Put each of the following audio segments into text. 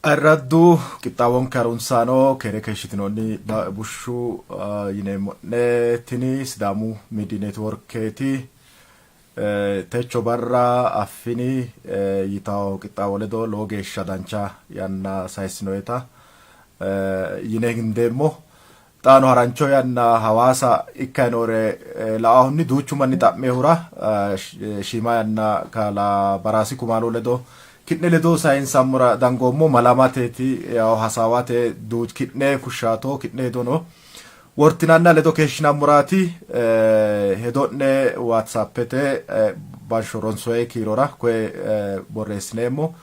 Ayirraddu qixxaawonke harunsaano keere keeshshitinoonni bushshu yineemmo'ne. Tini Sidaamu Miidiy Neetiworkeeti. Techo barra Affini yitawo qixxaawo ledo lowo geeshsha dancha yanna sayissinoeta yine hendeemmo. Xaano harancho yanna Hawaasa ikkayi noore laohunni duuchu manni xa'miehura shiima yanna kalaa Baraasi Kumaalo ledo ki'ne ledo sayinsammora dangoommo. Malamateeti yawo hasaawate ki'ne fushshaato ki'ne hedono wortinanna ledo keeshshinammoraati. Hedo'ne WhatsAppete bashsho ronsoye kiirora koye borreessineemmo.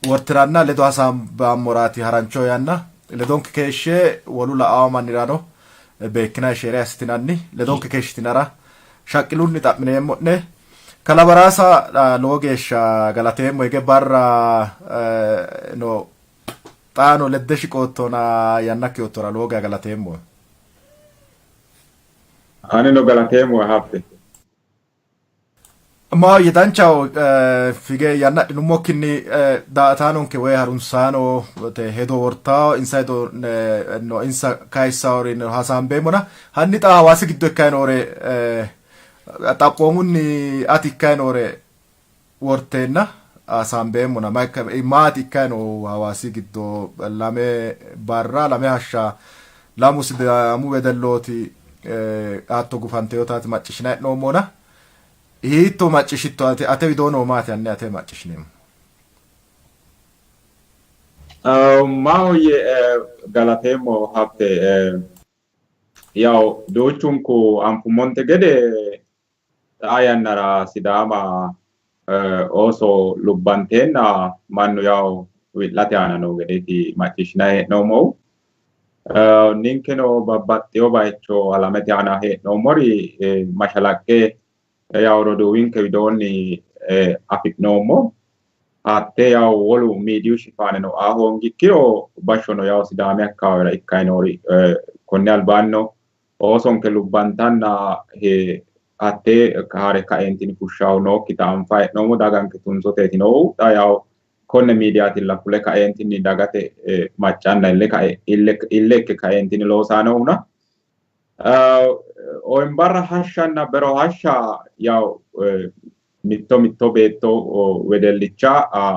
Wortiranna ledo hasaambammoraati harancho yanna ledonke keeshshe wolu la'awo mannirano beekkinanni sheere assitinanni ledonke keeshshitinara shaqqilunni xa'mineemmo'ne. Kalaa Baraasa lowo geeshsha galateemmo. Hige barra no xaano ledde shiqoottona yannakki yoottora lowo geya galateemmo. Anino galateemmo Habte. Maahoyye danchaho fige yanna adhinummokkinni daa''ataanonke woy harunsaano hedo wortawo insa hedo no insa kayissawori hasaambeemmona hanni xa Hawaasi giddo ikkayi noore xaphoomunni ati ikkayi noore worteenna hasaambeemmona maati ikkayi noohu Hawaasi giddo lame barra lame hashsha lamu Sidaamu wedellooti hatto gufanteyotaati macciishshinanni hee'noommona hiitto macciishshitto ate ate widoo noo maati hanni ate macciishshineemmo. Maahoyye galateemmo Habte. Yawu duuchunku anfummonte gede xaa yannara Sidaama ooso lubbanteenna mannu yawu wi'late aana noo gedeeti macciishshinanni hee'noommohu. Ninkeno babbaxxewo bayicho alamete aana hee'noommori mashalaqqe yawu roduuwinke widoonni afi'noommo. Hatte yawu wolu miidiyu shifaaneno aa hoongikkiro bashshono yawu Sidaami akkawaawera ikkayi noori konni albaannino oosonke lubbantanna hatte haare kaeentini fushshahu nookkita anfayi hee'noommo. Daganke tunsoteeti noohu. Xa yawu konne miidiyaatilla fule kaeentinni dagate maccanna ille kae ille ikke kaeentinni loosaa noohuna. Oyimbarra hashshanna bero hashsha yawu mitto mitto beetto wedellicha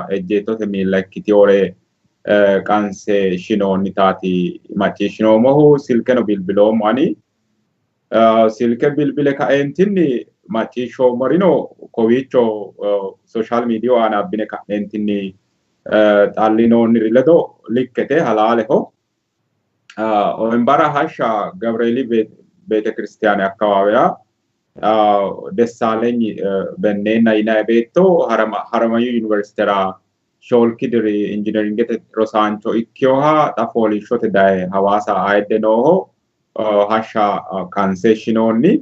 ejjeettote miilla ikkitiwore qanse shinoonnitaati macciishshinoommohu. Silkeno bilbiloommo ani. Silke bilbile kaeentinni macciishshoommorino kowiicho sooshaal miidiyu aana abbine ka'neentinni xallinoonniri ledo likkete halaaleho. Oymbara hashsha Gabreeli beetekiristiyaane akkawaawera Dessaalenyi Benneenna yinanni beetto Haramayu Yuniversitera shoolki diri injineringete rosaancho ikkinoha xa fooliishshote daye Hawaasa ayidde nooho hashsha qanse shinoonni.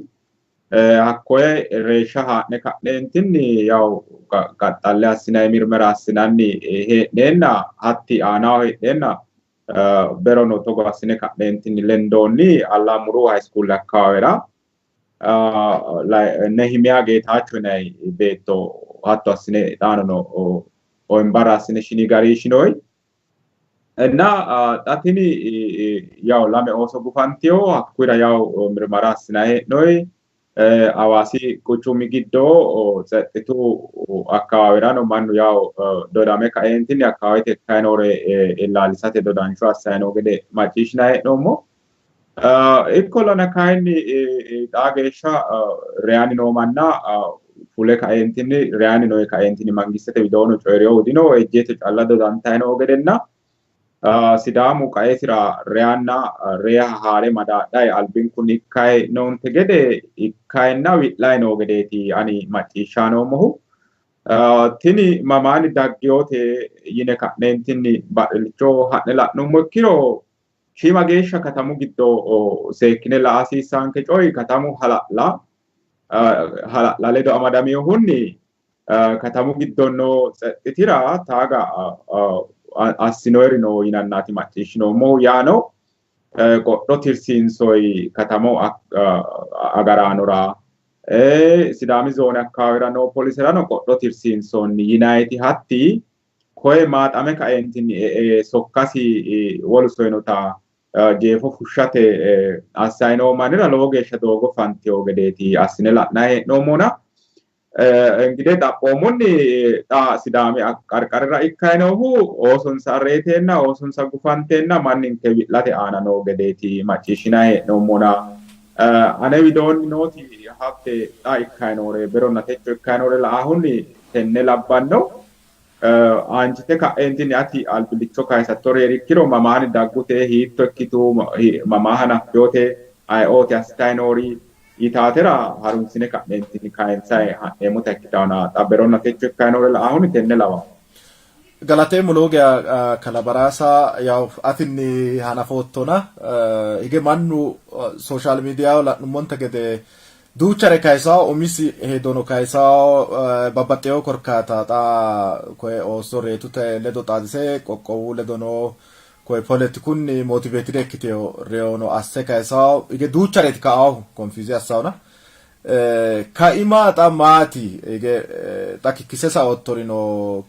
Hakkoye reeshsha haa'ne ka'neentinni yawu qaxxalle assinanni mirmera assinanni hee'neenna hatti aanaho heedheenna berono togo assine ka'neentinni lendoonni Allaamuru High School akkawaawera Nehimiya Geetaacho yinanni beetto hatto assine xaanono oyimbarra assine shini gari shinoyi. እና xa tini yawu lame ooso gufantiyo hakkuyira yawu mirmara assinanni hee'noyi. Hawaasi quchumi giddo tsetxitu akkawaawirano mannu yawu dodame kaeentinni akkawaawete ikkayi noore illaalisate dodansho assayi noo gede macciishshinanni hee'noommo. Ikkollana kayinni xaa geeshsha reyaanni noo manna fule kaeentinni reyaanni noo kaeentinni mangistete widoonno coyi'rinohu dino. Ejjeetto calla dodantayi noo gedenna Sidaamu qaesira reyanna reya haare madaadhayi albinkunni ikkayi noonte gede ikkayinna wi'layi noo gedeeti ani macciishshaa noommohu. Tini mamaani daggiyote yine ka'neentinni ba'rilicho ha'ne la'nummo ikkiro shiima geeshsha katamu giddo seekkine la'a hasiissanke coyi katamu hala'la hala'la ledo amadaminohunni katamu giddo noo tsettitira taaga assinoyiri no yinannaati macciishshinoommohu. Yaano qodho tirsiinsoyi katamu agaraanora Sidaami zoone akkawaawera noo poliserano qodho tirsiinsoonni yinayiti hatti Koye maaxame kaeentinni sokkasi wolu soyinota jeefo fushshate assayi noo mannira lowo geeshsha doogo fanteyo gedeeti assine la'nayi hee'noommona. Engide xaphoomunni xa Sidaami qarqarira ikkayi noohu oosonsa reeteenna oosonsa gufanteenna manninke wi'late aana noo gedeeti macciishshinayi hee'noommona. Ane widoonni nooti hatte xa ikkayi noore beronna techo ikkayi noore la'ahunni tenne labbanno. Aanchite ka'eentinni ati albillicho kayisattori heerikkiro mamaani daggute, hiitto ikkitu, mamaa hanaffeyote, ayeooti assitayi noori yitaatera harunsine ka'neentinni kayinsayi ha'neemmota ikkitaana xa beronna techo ikkayi noore la'ahunni tenne lawa. Galateemmo lowo geya kalaa Baraasa, yaw atinni hanafoottona hige mannu sooshaal miidiyaho la'nummonte gede duuchare kayisawo, umisi hedono kayisawo, babbaxxewo korkaata xa koye ooso reetute ledo xaadise qoqqowu ledono koye poletikunni motiveetide ikkitewo reyono asse kayisawo, hige duuchareeti ka'awohu konfiyuze assawona. Kaima xa maati? Hige xa kikkise saoottorino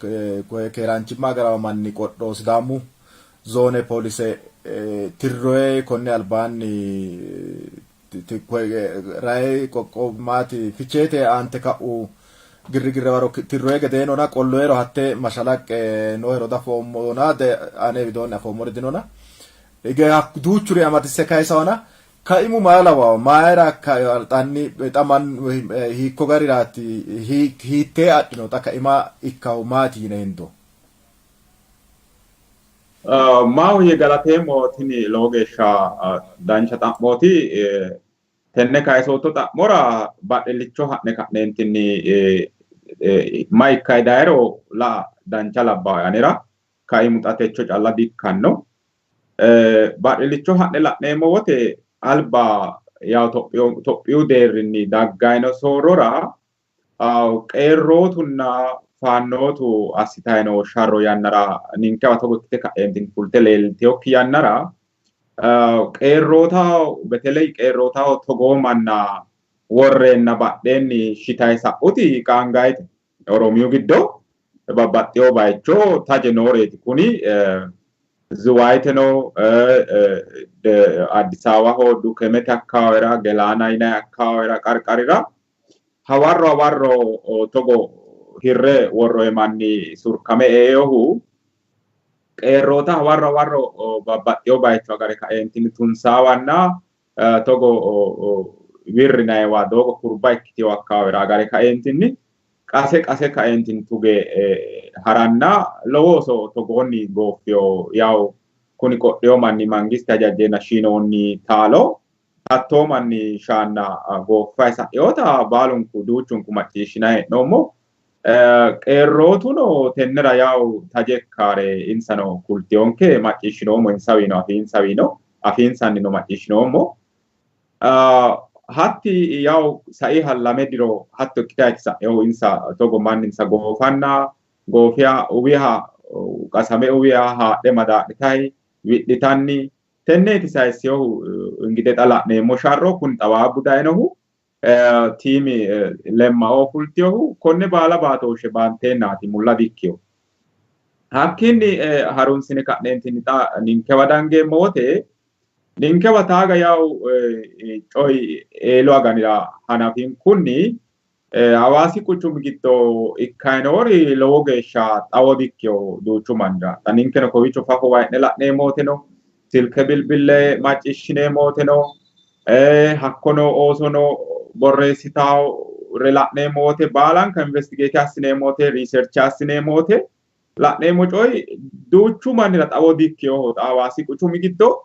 koye keeraanchimma agarawo manni qodho Sidaamu zoone poolise tirroye konni albaanni Rayi qoqqowu maati Ficheete aante ka'u girrigirre waro tirroye gedeenona qolloyero hatte mashalaqqe noohero dafoommona ane widoonni afoommori dinona. Hige duuchuri amadisse kayisawana kaimu maa lawawo mayira xanni xa mannu hiikko gariraati hiittee adhino xa kaima ikkahu maati yine hendo? Maahoyye galateemmo, tini lowo geeshsha dancha xa'mooti. Tenne kayisootto xa'mora badhillicho ha'ne ka'neentinni mayi ikkayi dayiro la'a dancha labbaae anera. Kaimu xa techo calla dikkanno. Badhillicho ha'ne la'neemmo wote alba yawo Tophiyu deerrinni daggayino soorrora qeerrootunna faannootu assitayi noo sharro yannara ninkewa togo ikkite ka'eentinni fulte leeltinokki yannara qeerrootaho beteley qeerrootaho togoo manna worreenna badheenni shitayi sa'uti qaangayite. Oromiyu giddo babbaxxewo bayicho taje nooreeti kuni Zuwayiteno Addis Ababaho Dukemete akkawaawera Gelaana yinanni akkawaawera qarqarira hawarro hawarro togo hirre worroyi manni surkame einohu qeerroota hawarro hawarro babbaxxewo bayicho agare kaeentinni tunsaawanna togo wirri yinanniwa doogo kurba ikkitewo akkawaawera agare kaeentinni qase qase kaeentinni tuge haranna lowo oso togoonni gooffewo yawu kuni qodhewo manni mangiste hajajjeenna shinoonni taalo hattoo manni shaanna gooffayi sa'inota baalunku duuchunku macciishshinanni hee'noommo. Qeerrootuno tennera yawu taje ikkaare insano kulteyonke macciishshinoommo insawiino afiinsawiino afiinsannino macciishshinoommo. Hatti yawu saiha lame diro hatto ikkitayti sa'inohu insa togo manninsa goofanna goofiha uwiha qasame uwiha haadhe madaadhitayi wi'litanni tenneeti sayissinohu ingide xa la'neemmo sharro kuni xawaabbu dayinohu tiimi lemmao fultinohu konne baala baatooshshe baanteennaati mulla dikkino. Hakkiinni harunsine ka'neentinni xa ninkewa dangeemmo wote ninkewa taaga yawu coyi eelu aganira hanafinkunni Hawaasi quchumi giddo ikkayi noori lowo geeshsha xawo dikkino duuchu mannira. Xa ninkeno kowiicho fafo wayi'ne la'neemmo woteno silke bilbille macciishshineemmo woteno hakko noo oosono borreessitawore la'neemmo wote baalanka investigeete assineemmo wote riiserche assineemmo wote la'neemmo coyi duuchu mannira xawo dikkinoho. Xa Hawaasi quchumi giddo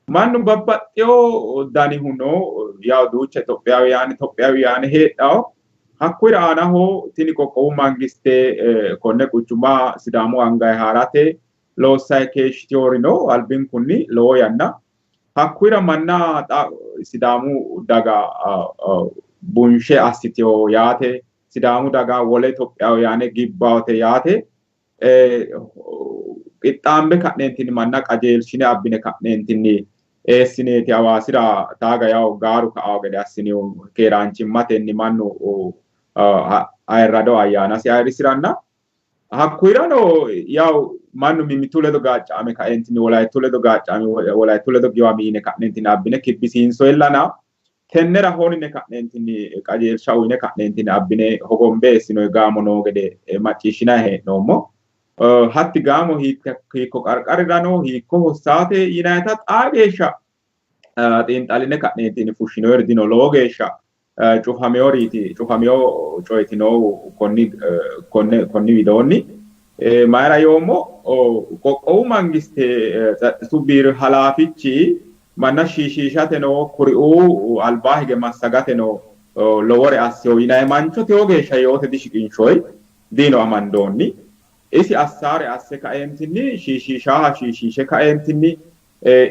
mannu babbaxxewo danihu no, yawo duucha Itophiyaawiyaan Itophiyaawiyaan heedhawo. Hakkuyira aanaho tini qoqqowu mangiste konne quchuma Sidaamu angayi haarate loossayi keeshshitewori no albinkunni lowo yanna. Hakkuyira manna xa Sidaamu daga bunshe assitewo yaate, Sidaamu daga wole Itophiyaawiyane gibbawote yaate qixxaambe ka'neentinni manna qajeelshine abbine ka'neentinni eessineeti Hawaasira taaga yawo gaaru ka'awo gede assinihu keeraanchimmatenni mannu ayirrado ayyaanasi ayirrisiranna. Hakkuyirano yawu mannu mimmitu ledo gaaccaame kaentinni Wolayittu ledo gaaccaame Wolayittu ledo giwami yine ka'neentinni abbine kibbisiinsoyellana tennera honine ka'neentinni qajeelsha uyine ka'neentinni abbine hogombe eessinoyi gaamo noo gede macciishshinayi hee'noommo. Hatti gaamo hiikko qarqarira no hiikko hossaate yinayita xaa geeshsha xiinxalline ka'neentinni fushshinoyiri dino. Lowo geeshsha cufameworiiti cufamewo coyiti noohu konni konne konni widoonni. Mayira yoommo qoqqowu mangiste tsaxxitu biiro halaafichi manna shiishiishateno kuriuu albaa hige massagateno lowore assewo yinayi mancho tewo geeshsha yoote dishiqinshoyi dino amandoonni. Isi assaare asse kaeentinni shiishiishaaha shiishiishe kaeentinni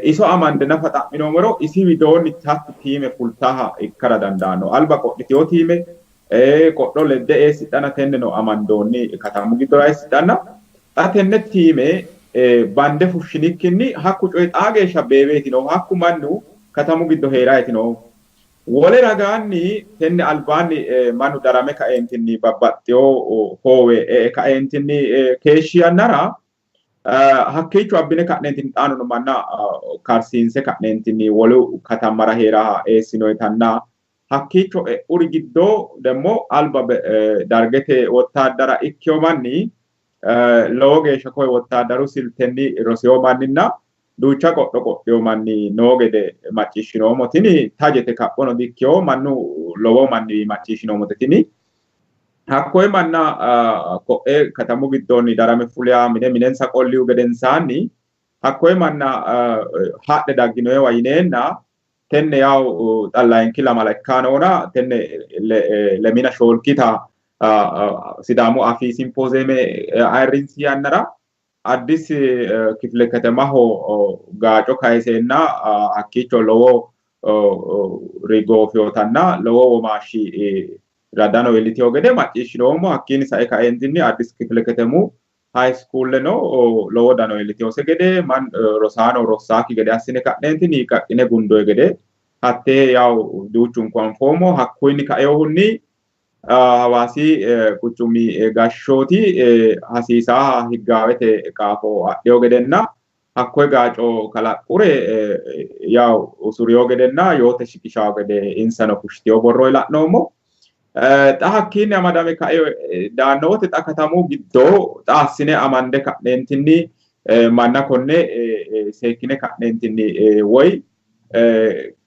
iso amande nafa xa'minoommero isi widoonni hatti tiime fultaha ikkara dandaanno. Alba qodhitewo tiime qodho ledde eessidhana tenneno amandoonni katamu giddora eessidhanna xa tenne tiime bande fushshinikkinni hakku coyi xaa geeshsha beebeeti noohu hakku mannu katamu giddo hee'rayti noohu. Wole ragaanni tenne albaanni mannu darame kaeentinni babbaxxewo hoowe e''e kaeentinni keeshshi yannara hakkiicho abbine ka'neentinni xaanono manna karsiinse ka'neentinni wolu katammara hee'raha eessinoyitanna hakkiicho e'uri giddo demmo alba dargete wottaaddara ikkewo manni lowo geeshsha koye wottaaddaru siltenni rosewo manninna duucha qodho qodhiyo manni noo gede macciishshinoommo. Tini tajete kaphono dikkewo mannu lowo manni macciishshinoomote tini. Hakkoye manna ko'e katamu giddonni darame fuliya mine minensa qollihu gedensaanni hakkoye manna hadhe dagginoewa yineenna tenne yawu xa layinki lamala ikka noona tenne lemina shoolkita Sidaamu Afii Simpoozeme ayirrinsi yannara Addis kifile katamaho gaaco kayiseenna hakkiicho lowo rigoofiyootanna lowo womaashshi dano iillitino gede macciishshinoommo. Hakkiinni sae kaeentinni Addis kifile katemu high schooleno lowo dano iillitinose gede rosaano rossaakki gede assine ka'neentinni hiiqqaqqine gundoyi gede hattee yawu duuchunku anfoommo. Hakkuyinni kainohunni Hawaasi quchumi gashshooti hasiisaha higgaawete qaafo adhiyo gedenna hakkoye gaaco kalaqqure yawu usuriyo gedenna yoote shiqishawo gede insano fushshitiyo borro la'noommo. Xa hakkiinni amadame kae daanno wote xa katamu giddo xa assine amande ka'neentinni manna konne seekkine ka'neentinni woy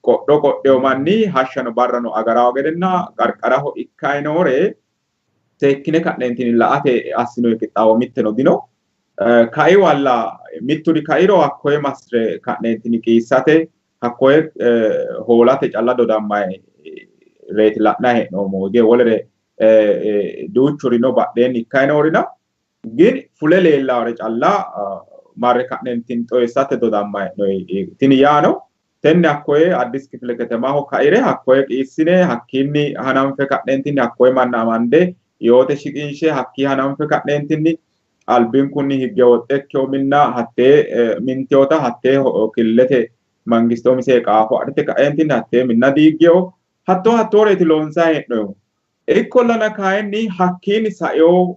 qodho qodheyo manni hashshano barrano agarawo gedenna qarqaraho ikkayi noore seekkine ka'neentinni la''ate assinoyi qixxaawo mitteno dino. Kaiwalla mitturi kairo hakkoye masre ka'neentinni qiissate hakkoye hoolate calla dodammayi reeti la'nayi hee'noommo. Hige wolere duuchurino badheenni ikkayi noorina gin fule leellaare calla marre ka'neentinni xoyissate dodammayi hee'noyi. Tini yaano tenne hakkoye Addis kifile ketemaho kaire hakkoye qiissine hakkiinni hananfe ka'neentinni hakkoye manna amande yoote shiqinshe hakkii hananfe ka'neentinni albinkunni higge woxxe ikkewo minna hattee minteota hattee killete mangiste umise qaafo adhite ka'eentinni hattee minna diiggewo hattoo hattooreeti loonsayi hee'noyihu. Ikkollana kayinni hakkiinni saewo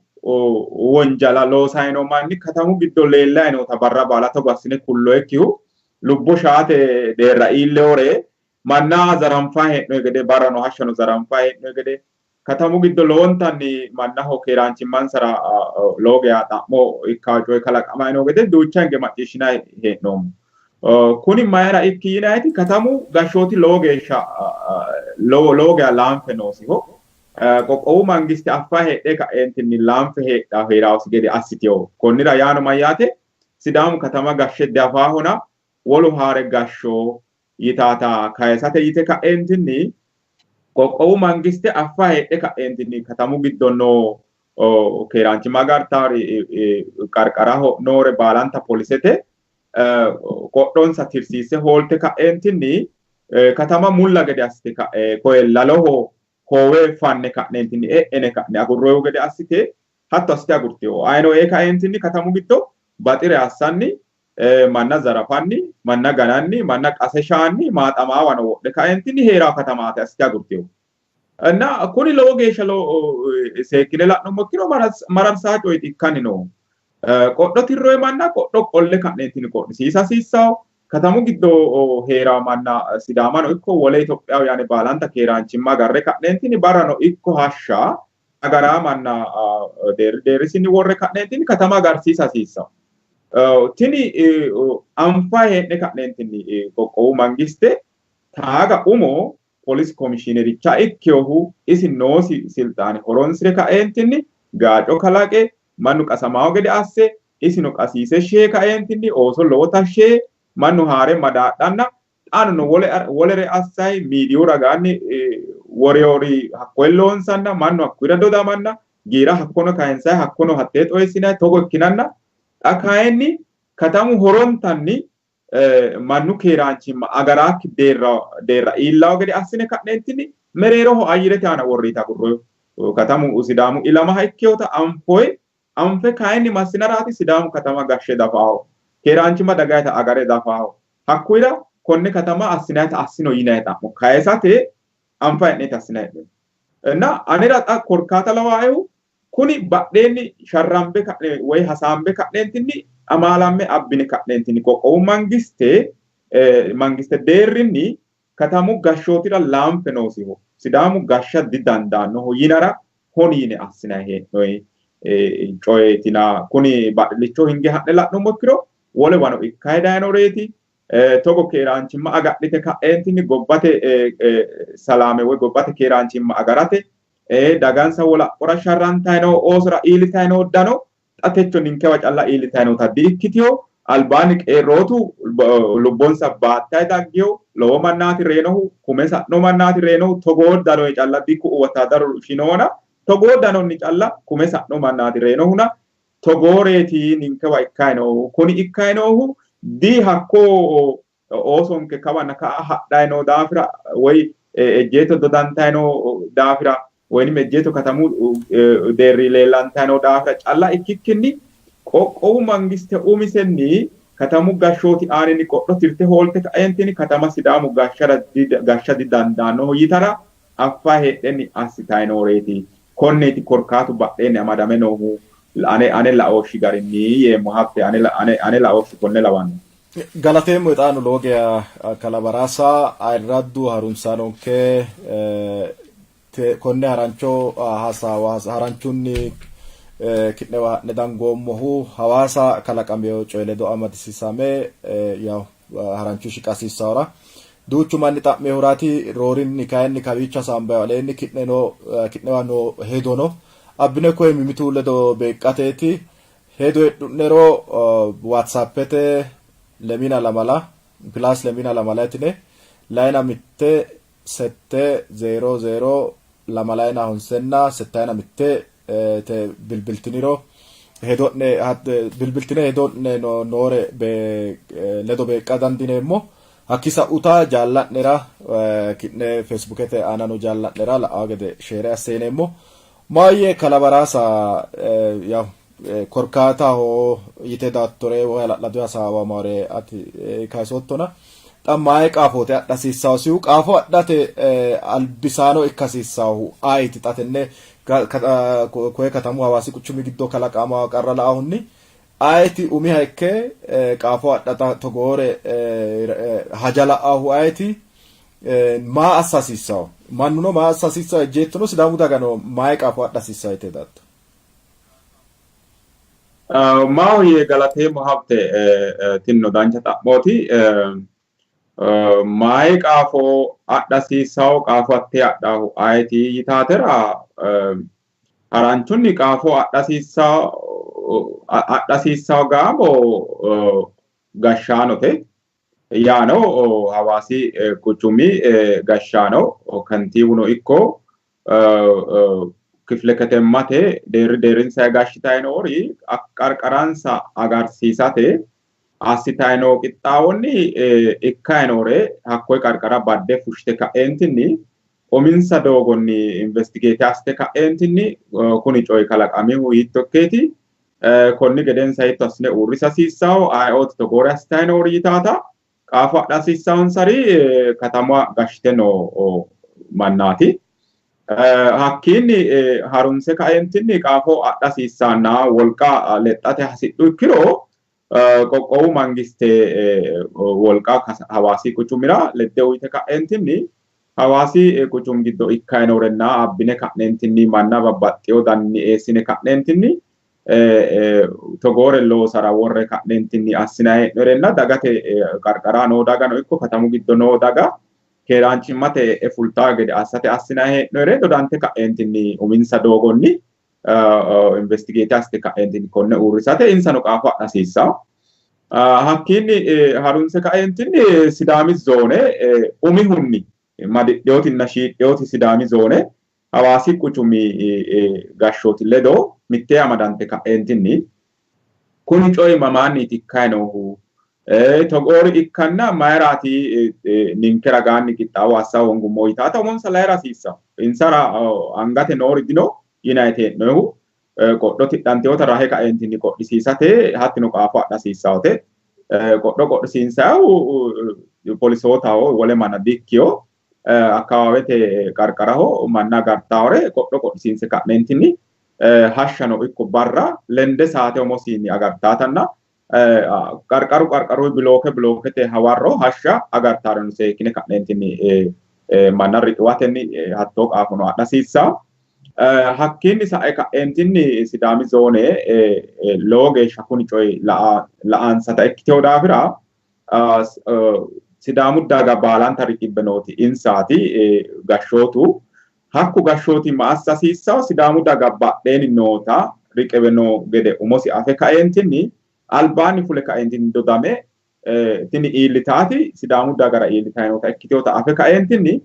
wonjala loosayi noo manni katamu giddo leellayi noota barra baala togo assine kulloyikkihu lubbo shaate deerra iillewore manna zaranfayi hee'noyi gede barrano hashshano zaranfayi hee'noyi gede katamu giddo lowontanni mannaho keeraanchimmansara lowo geya xa'mo ikkawo coyi kalaqamayi noo gede duucha hinge macciishshinayi hee'noommo. Kuni mayira ikki yinayiti katamu gashshooti lowo geeshsha lowo geya laanfe noosiho. Qoqqowu mangiste affa heedhe ka'eentinni laanfe heedha hee'rawosi gede assitewo. Konnira yaano mayyaate Sidaamu katama gashshe diafaahona wolu haa're gashsho yitaata kayisate yite ka'eentinni qoqqowu mangiste affa heedhe ka'eentinni katamu giddo noo keeraanchimma agartaari qarqaraho noore baalanta polisete qodhonsa tirsiisse hoolte ka'eentinni katama mulla gede assite ka'e koye laloho hoowe fanne ka'neentinni e'ene ka'ne agurroyihu gede assite hatto assite agurtino. Ayino ee kaeentinni katamu giddo baxire assanni manna zarafanni, manna gananni, manna qase shaanni, maaxamaawano wodhe kaeentinni hee'rawo katamaati assite agurtino. እና kuni lowo geeshsha seekkine la'nummo ikkiro mararsaa coyiti ikkanni noohu. Qodho tirroye manna qodho qolle ka'neentinni qodhisiisa hasiissawo. Katamu giddo heeraa manna Sidaamano ikko wole Itophiyaho yaani baalanta keeraanchimma agarre ka'neentinni barrano ikko hashsha agaraa manna deerri deerrisinni worre ka'neentinni katama agarsiisa hasiissawo. Tini anfa hee'ne ka'neentinni qoqqowu mangiste taaga umo polis komishiinericha ikkeyohu isi noosi silxaane horonsire kaeentinni gaaco kalaqe mannu qasamaawo gede asse isino qasiise shee kaeentinni ooso lowota shee mannu haare madaadhanna xaanono wolere assayi miidiyu ragaanni woreyori hakkoye loonsanna mannu hakkuyira dodamanna giira hakkono kayinsayi hakkono hattee xoyissinayi togo ikkinanna xa kayinni katamu horontanni mannu keeraanchimma agaraakki deerra iillawo gede assine ka'neentinni mereeroho ayyirete aana worriita agurroyo. Katamu Sidaamu ilamaha ikkeyota anfoyi anfe kayinni massinaraati Sidaamu katama gashshe dafaaho. Keeraanchimma dagayita agare dafaaho. Hakkuyira konne katama assinayita assino yinayi xa'mo kayisate anfa hee'neeti assinayi hee'noonni. እና anera xa korkaata lawaaehu kuni badheenni sharrambe ka'ne woyi hasaambe ka'neentinni amaalamme abbine ka'neentinni qoqqowu mangiste mangiste deerrinni katamu gashshootira laanfe noosiho Sidaamu gashsha didandaannoho yinara honi yine assinayi hee'noyi coyeetina kuni badhillicho hinge ha'ne la'nummo ikkiro wolewano ikkayi dayinoreeti. Togo keeraanchimma agadhite ka'eentinni gobbate salaame woyi gobbate keeraanchimma agarate dagansa wolaphora sharrantayi noo oosora iillitayi noo dano xa techo ninkewa calla iillitayi noota di''ikkiteyo. Albaanni qeerrootu lubbonsa baattayi daggeyo lowo mannaati reyinohu kume sa'no mannaati reyinohu togoo danonni calla dikku wottaadaru shinoona togoo danonni calla kume sa'no mannaati reyinohuna togooreeti ninkewa ikkayi noohu. Kuni ikkayi noohu di hakko oosonke kawanna ka'a hadhayi noo daafira woyi ejjeeto dodantayi noo daafira woynim ejjeeto katamu deerri leellantayi noo daafira calla ikkikkinni qoqqowu mangiste umisenni katamu gashshooti aaninni qodho tirte hoolte ka'eentinni katama Sidaamu gashsha didandaannoho yitara affa heedhenni assitayi nooreeti. Konneeti korkaatu badheenni amadame noohu ane laooshshi garinni yeemmo hatte ane laooshshi konne lawanno. Galateemmo xaano lowo geya kalabaraasa ayirraddu harunsaanonke konne harancho hasaawa haranchunni ki'newa ha'ne dangoommohu Hawaasa kalaqameyo coyi ledo amadisiisame yaw haranchu shiqa hasiissahura duuchu manni xa'mehuraati roorinni kayinni kawiicho hasaambayo aleenni ki'neno ki'newa noo hedono abbine koye mimitu ledo beeqqateeti hedo heedhu'nero WhatsAppete lemina lamala plus lemina lamala yitine layina mitte sette zeero zeero lamalayina honsenna settayina mitte te bilbiltiniro hedo'ne bilbiltine hedo'ne noore ledo beeqqa dandiineemmo. Hakki sa'uta jaalla'nera ki'ne Facebookete aana no jaalla'nera la'aa gede share asse yineemmo. Maayye kalabaraasa yaw korkaataho yite daattore woy hala'lado hasaawa mare ati kayisoottona xa mayi qaafooti adha hasiissaosihu qaafo adhate albisaano ikka hasiissaahu ayiti xa tenne koye katamu Hawaasi quchumi giddo kalaqama qarra la'ahunni ayiti umiha ikke qaafo adha togoore haja la'ahu ayiti maa assa hasiissaho mannuno maa assa hasiissaho ejjeettono Sidaamu dagano mayi qaafo adha hasiissaho yite daatto? Maahoyye galateemmo Habte, tinino dancha xa'mooti. Mayi qaafo adha hasiissaho qaafo hattee adhahu ayeti yitaatera haranchunni qaafo adha hasiissaho gaamo gashshaanote. Yaano Hawaasi quchumi gashshaano kantiiwuno ikko kifile ketemmate deerri deerrinsa gashshitayi noori qarqaransa agarsiisate assitayi noo qixxaawonni ikkayi noore hakkoye qarqara badde fushshite ka'eentinni uminsa doogonni investigeete assite ka'eentinni kuni coyi kalaqamihu hiitto ikkeeti konni gedensa hiitto assine uurrisa hasiissaho ayeooti togoore assitayi noori yitaata qaafo adha hasiissahonsari katama gashshite noo mannaati. Hakkiinni harunse kaentinni qaafo adha hasiissanna wolqa lexxate hasidhu ikkiro qoqqowu mangiste wolqa Hawaasi quchumira ledde uyite ka'entinni Hawaasi quchumi giddo ikkayi noorenna abbine ka'neentinni manna babbaxxeyo danni eessine ka'neentinni togoore loosara worre ka'neentinni assinayi hee'norenna dagate qarqara noo dagano ikko katamu giddo noo daga keeraanchimmate e'e fultaa gede assate assinayi hee'noyere dodante ka'eentinni uminsa doogonni investigate assite ka'eentinni konne uurrisate insano qaafo adha hasiissawo. Hakkiinni harunse kaeentinni Sidaami zoone umihunni madidheyootinna shiidheyooti Sidaami zoone Hawaasi quchumi gashshooti ledo mittee amadante ka'eentinni kuni coyi mamaanniiti ikkayi noohu? Togoori ikkanna mayiraati ninke ragaanni qixxaawo assa hoongummo yitaata umonsa layira hasiissawo. Insara angate noori dino yinayiti hee'noyihu qodho tidhanteyoota rahe kaeentinni qodhisiisate hattino qaafo adha hasiissawote. Qodho qodhisiinsayihu polisootaho wole manna dikkiyo akkawaawete qarqaraho manna agartaawore qodho qodhisiinse ka'neentinni hashshano ikko barra lende saate umosiinni agartaatanna qarqaru qarqaru bilooke bilookete hawarro hashsha agartaareno seekkine ka'neentinni manna riqiwatenni hattoo qaafono adha hasiissawo. Hakkiinni sa'e ka'eentinni Sidaami zoone lowo geeshsha kuni coyi la'ansata ikkiteyo daafira Sidaamu daga baalanta riqibbe nooti insaati gashshootu. Hakku gashshooti ma assa hasiissawo? Sidaamu daga badheenni noota riqiwe noo gede umosi afe kaeentinni albaanni fule kaeentinni dodame tini iillitaati Sidaamu dagara iillitayi noota ikkiteyoota afe kaeentinni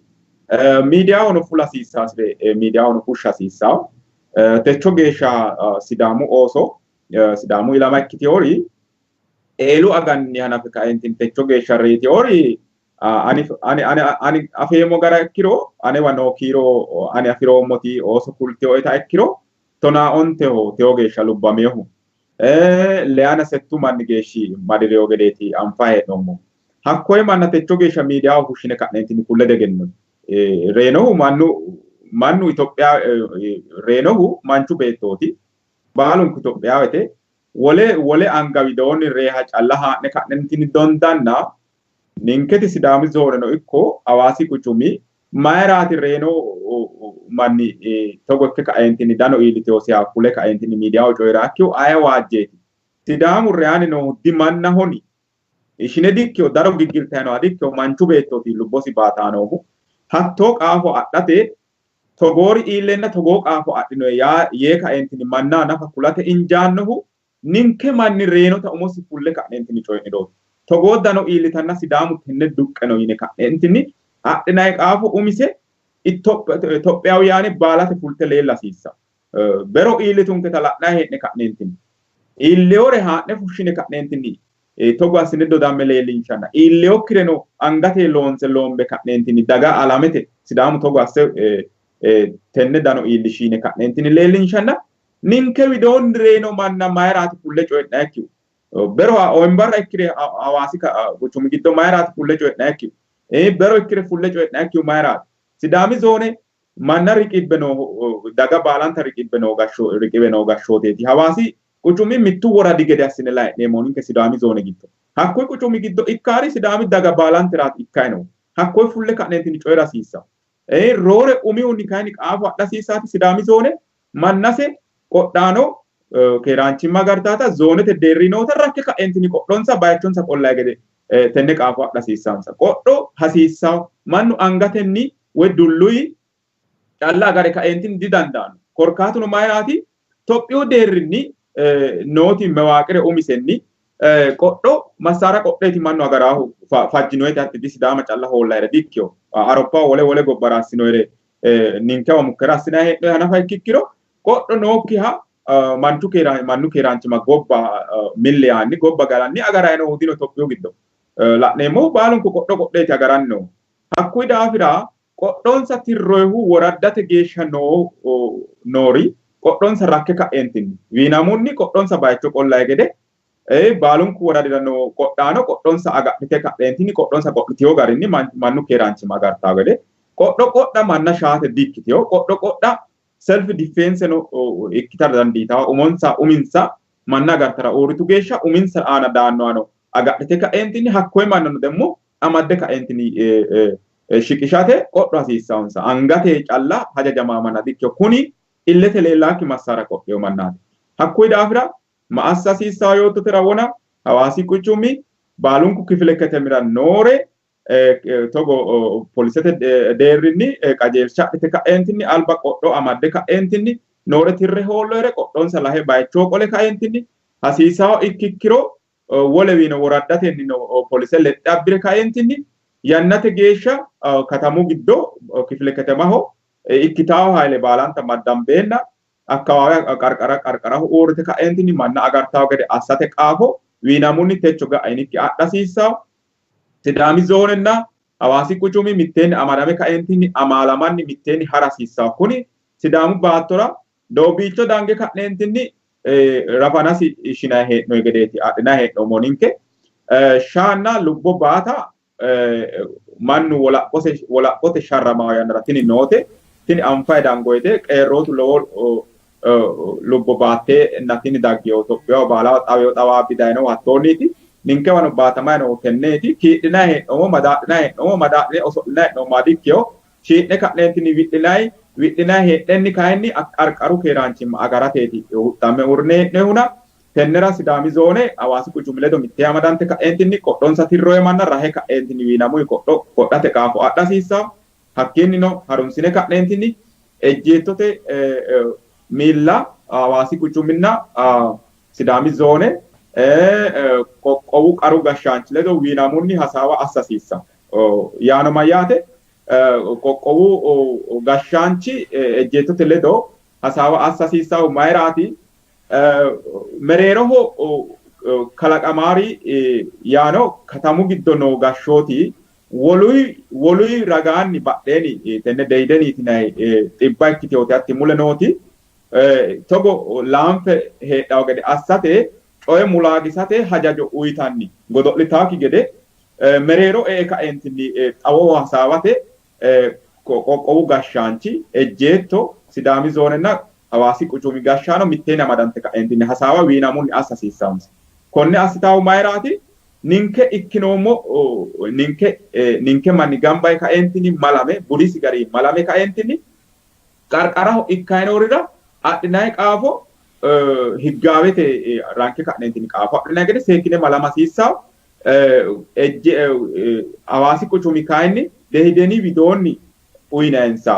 miidiyahono fula hasiissaasire miidiyahono fushsha hasiissawo. Techo geeshsha Sidaamu ooso Sidaamu ilama ikkiteyoori eelu aganni hanafe kaeentinni techo geeshsha reyiteyoori ani ani ani ani afeemmo gara ikkiro anewa noo kiiro ani afi'roommoti ooso kulteyoeta ikkiro 15ho teyo geeshsha lubbameehu. Leyana settu manni geeshshi madireyo gedeeti anfa hee'noommo. Hakkoye manna techo geeshsha miidiyaho fushshine ka'neentinni kulle degennino. Reyinohu mannu mannu Itophiya reyinohu manchu beettooti. Baalunku Itophiyaawete wole wole anga widoonni reeha calla haa'ne ka'neentinni dondanna ninketi Sidaami zooneno ikko Hawaasi quchumi mayiraati reyino manni togo ikke kaeentinni dano iilliteyoosiha fule kaeentinni miidiyaho coyi'raakkihu aye waajjeeti? Sidaamu reyaanni noohu dimannahoni? Ishine dikkiyo daro giggiltayi nooha dikkiyo manchu beettooti lubbosi baataa noohu. Hattoo qaafo adhate togoori iilleenna togoo qaafo adhinoe yaa yee kaeentinni manna nafa kulate injaannohu ninke manni reyinota umosi fulle ka'neentinni coyi'nirooti. Togoo dano iillitanna Sidaamu tenne duqqe no yine ka'neentinni adhinayi qaafo umise Itophiyaawuyaane baalate fulte leella hasiissa. Bero iillitunketa la'nayi hee'ne ka'neentinni iilleyore haa'ne fushshine ka'neentinni togo assine dodamme leellinshanna iilleyokkireno angate loonse loombe ka'neentinni daga alamete Sidaamu togo asse tenne dano iillishine ka'neentinni leellinshanna ninke widoonni reyino manna mayiraati fulle coyi'nayikkihu? Bero oyimbarra ikkire Hawaasi quchumi giddo mayiraati fulle coyi'nayikkihu? Bero ikkire fulle coyi'nayikkihu mayiraati? Sidaami zoone manna riqibbe noo daga baalanta riqibbe noo gashsho riqiwe noo gashshooteeti. Hawaasi quchumi mittu woradi gede assine layi'neemmo ninke Sidaami zoone giddo. Hakkuyi quchumi giddo ikkaari Sidaami daga baalanteraati ikkayi noohu. Hakkoye fulle ka'neentinni coyi'ra hasiissawo. Roore umihunni kayinni qaafo adha hasiissaati Sidaami zoone mannase qodhaano keeraanchimma agartaata zoonete deerri noota rakke ka'eentinni qodhonsa bayichonsa qollayi gede tenne qaafo adha hasiissansa. Qodho hasiissawo mannu angatenni woy dulluyi calla agare kaeentinni didandaanno. Korkaatuno mayiraati? Tophiyu deerrinni nooti mewaaqire umisenni qodho massaara qodheeti mannu agaraahu fajjinoyete hatti di Sidaama calla hoollayre dikkiyo. Aroppa wole wole gobbara assinoyre ninkewa mukkera assinayi hee'noyi hanafa ikkikkiro qodho nookkiha manchu keera mannu keeraanchima gobba milli yaanni gobba galanni agarayi noohu dino Tophiyu giddo. La'neemmohu baalunku qodho qodheeti agaranni noohu. Hakkuyi daafira qodhonsa tirroyihu woraddate geeshsha noo noori qodhonsa rakke ka'eentinni wiinamunni qodhonsa bayicho qollayi gede baalunku woradira noo qodhaano qodhonsa agadhite ka'eentinni qodhonsa qodhiteyo garinni mannu keeraanchima agartawo gede Qodho qodha manna shaate dikkitino. Qodho qodha self defense no ikkitara dandiitawo. Umonsa uminsa manna agartara uurritu geeshsha uminsa aana daannohano agadhite ka'eentinni hakkoye mannano demmo amadde ka'eentinni shiqishate qodho hasiissawonsa. Angate calla hajajamaa manna dikkino. Kuni illete leellaakki massaara qodheyo mannaati. Hakkuyi daafira ma assa hasiissawo yoottotera wona Hawaasi quchumi baalunku kifile katamira noore togo polisete deerrinni qajeelsha adhite ka'eentinni alba qodho amadde ka'eentinni noore tirre hoolloyere qodhonsa lahe bayichoo qole ka'eentinni hasiisawo ikkikkiro wolewiino woraddatennino polise lexxe abbire ka'eentinni yannate geeshsha katamu giddo kifile katamaho ikkitawo hayle baalanta maddambeenna akkawaawe qarqara qarqaraho uurrite ka'eentinni manna agartawo gede assate qaafo wiinamunni techo ga'a yinikki adha hasiissawo. Sidaami zoonenna Hawaasi quchumi mitteenni amadame kaeentinni amaalamanni mitteenni hara hasiissawo. Kuni Sidaamu baattora doobiicho dange ka'neentinni rafanasi shinanni hee'noyi gedeeti adhinanni hee'noommo ninke. Shaanna lubbo baata mannu wolaphote sharramawo yannara tini noote. Tini anfayi dangoyite qeerrootu lowo lubbo baatteenna tini daggewo Itophiyaho baalaho xawewo xawaabbi dayinohu hattoonniiti. Ninkewano baatamayi noohu tenneeti. Kiidhinayi hee'noommo, madaadhinayi hee'noommo, madaadhine oso'linayi hee'noommoha dikkino. Shii'ne ka'neentinni wi'linayi, wi'linayi hee'nenni kayinni qarqaru keeraanchimma agarateeti huxxamme uurrine hee'noyihuna. Tennera Sidaami zoone Hawaasi quchumi ledo mittee amadante ka'eentinni qodhonsa tirroye manna rahe ka'eentinni wiinamuyi qodho qodhate qaafo adha hasiissanno. Hakkiinnino harunsine ka'neentinni ejjeettote miilla Hawaasi quchuminna Sidaami zoone qoqqowu qaru gashshaanchi ledo wiinamunni hasaawa assa hasiissanno. Yaano mayyaate? Qoqqowu gashshaanchi ejjeettote ledo hasaawa assa hasiissannohu mayiraati? Mereeroho kalaqamaari yaano katamu giddo noo gashshooti woluyi woluyi ragaanni badheeni tenne Deydeniiti yinanni xibba ikkiteyooti hatti mule nooti togo laanfe heedhawo gede assate coye mulaagisate hajajo uyitanni godo'litaakki gede mereero e'e kaeentinni xawoho hasaawate qoqqowu gashshaanchi Ejjeetto Sidaami zoonenna Hawaasi quchumi gashshaano mitteenni amadante ka'eentinni hasaawa wiinamunni assa hasiissannonsa. Konne assitahu mayiraati? Ninke ikkinoommo ninke ninke manni gamba yee kaeentinni malame budisi garinni malame kaeentinni qarqaraho ikkayinorira adhinanni qaafo higgaawete ranke ka'neentinni qaafo adhinanni gede seekkine malama hasiissanno. Hawaasi quchumi kayinni Dehideni widoonni uyinayinsa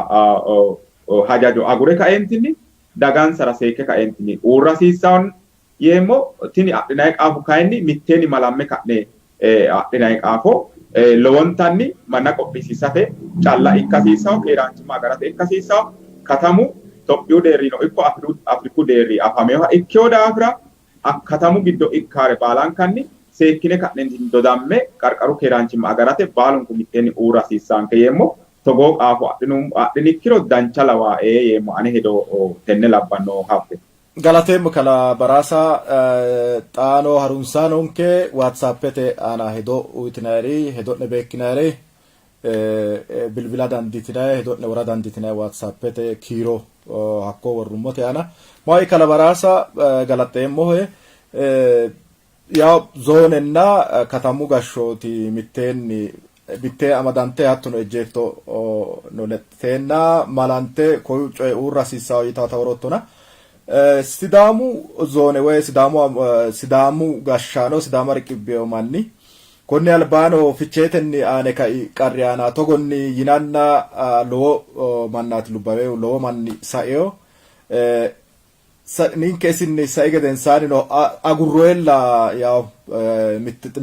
hajajo agure kaeentinni dagansara seekke kaeentinni uurra hasiissanno yeemmo. Tini adhinayi qaafo kayinni mitteenni malamme ka'ne adhinayi qaafo lowontanni manna qophiisiisate calla ikka hasiissanno, keeraanchimma agarate ikka hasiissanno. Katamu Tophiyu deerrino ikko Afriku deerri afaminoha ikkino daafira katamu giddo ikkaare baalankanni seekkine ka'neentinni dodamme qarqaru keeraanchimma agarate baalunku mitteenni uurra hasiissaanke yeemmo. Togoo qaafo adhinikkiro dancha lawaae yeemmo. Ane hedo tenne labbanno Habte. Galateemmo kalaa Baraasa. Xaano harunsaanonke WhatsAppete aana hedo uyitinayiri, hedo'ne beekkinayiri bilbila dandiitinay, hedo'ne wora dandiitinay WhatsAppete kiiro hakko worrummote aana. Mayi kalaa Baraasa galaxxeemmohe. Yaw zoonenna katamu gashshooti mitteenni mittee amadante hattono ejjeetto no lexxiteenna malante koyu coye uurra hasiissanno yitaata woroottona. Sidaamu zoone woy Sidaamu Sidaamu gashshaano Sidaama riqibbino manni konni albaano Ficheetenni aane kai qarri aana togonni yinanna lowo mannaati lubbawehu lowo manni saino. Ninke isinni sai gedensaannino agurroyella yaw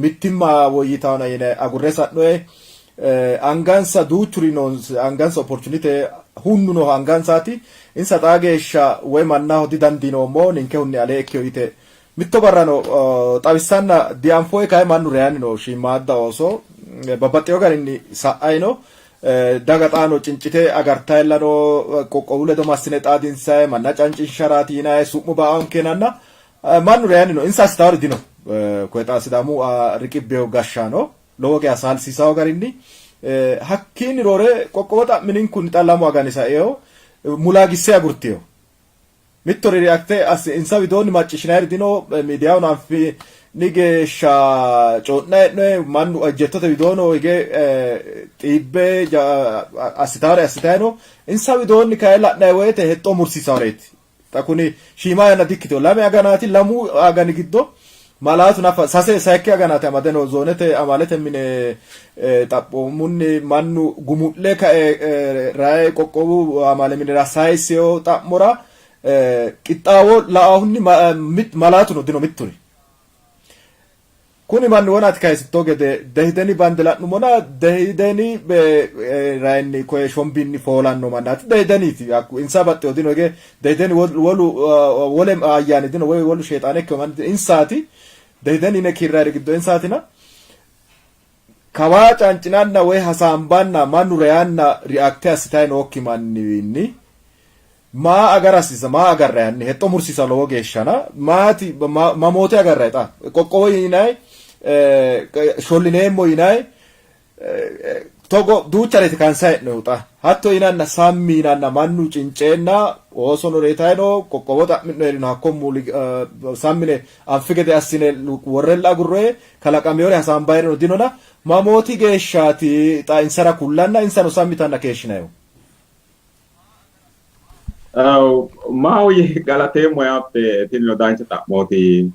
mittimma woyyitawona yine agurre sa'noye. Angansa duuchuri noonsa, angansa opportunity hunnu noohu angansaati. Insa xaa geeshsha woy mannaho didandiinoommo ninkehunni alee ikkiyo yite mitto barrano xawissanna dianfoyi, kayi mannu reyanni no, shiimmaadda ooso babbaxxewo garinni sa'ayi no. Daga xaano cincite agartayilla no, qoqqowu ledo massine xaadinsayi manna cancinsharaati yinayi su'mu ba''anke yinanna mannu reyanni no. Insa assitawori dino. Koye xa Sidaamu riqibbewo gashshaano lowo geya saalsiisawo garinni Hakkiinni roore qoqqowo xa'mininkunni xa 2 agani saeo mulaagisse agurtino. Mittori react assi insa widoonni macciishshinayiri dino, miidiyahono anfini geeshsha coyi'nanni hee'noyi, mannu ejjeettote widoono hige xiibbe assitaare assitayi no. Insa widoonni kayi la'nanni woyte hexxo mursiisaworeeti. Xa kuni shiima yanna dikkitino, 2 aganaati, 2 agani giddo malaatu nafa sase sayikki aganaati amade no. Zoonete amaalete mine xaphoomunni mannu gumu'le kae raye qoqqowu amaale minira sayisino xa'mora qixxaawo la'ahunni malaatuno dino mitturi. Kuni manni wona ati kayisitto gede Dehideni bande la'nummona Dehideni rayinni koye shombinni foolanno mannaati Dehideniiti. Hakku insa baxxewo dino, hige Dehideni wolu wole ayyaani dino woy wolu sheexaane ikkino manni dino, insaati Dehideni yine kiirrayiri giddo insaatina. Kawaa cancinanna woy hasaambanna mannu reyanna reacte assitayi nookki manniwiinni maa agara hasiisa, maa agarrayi hanni hexxo mursiisa lowo geeshshana maati mamoote agarrayi xa qoqqowo yinayi shollineemmo yinayi togo duuchareeti kaansayi hee'noyihu xa hatto yinanna sammi yinanna mannu cinceenna oosono reyitayi no, qoqqowo xa'mi'noyirino hakko muli sammine anfi gede assine worrella agurroye, kalaqamewore hasaambayirino dinona mamooti geeshshaati xa insara kullanna insano sammitanna keeshshinayihu? Maahoyye galateemmo yaappe, tinino dancha xa'mooti.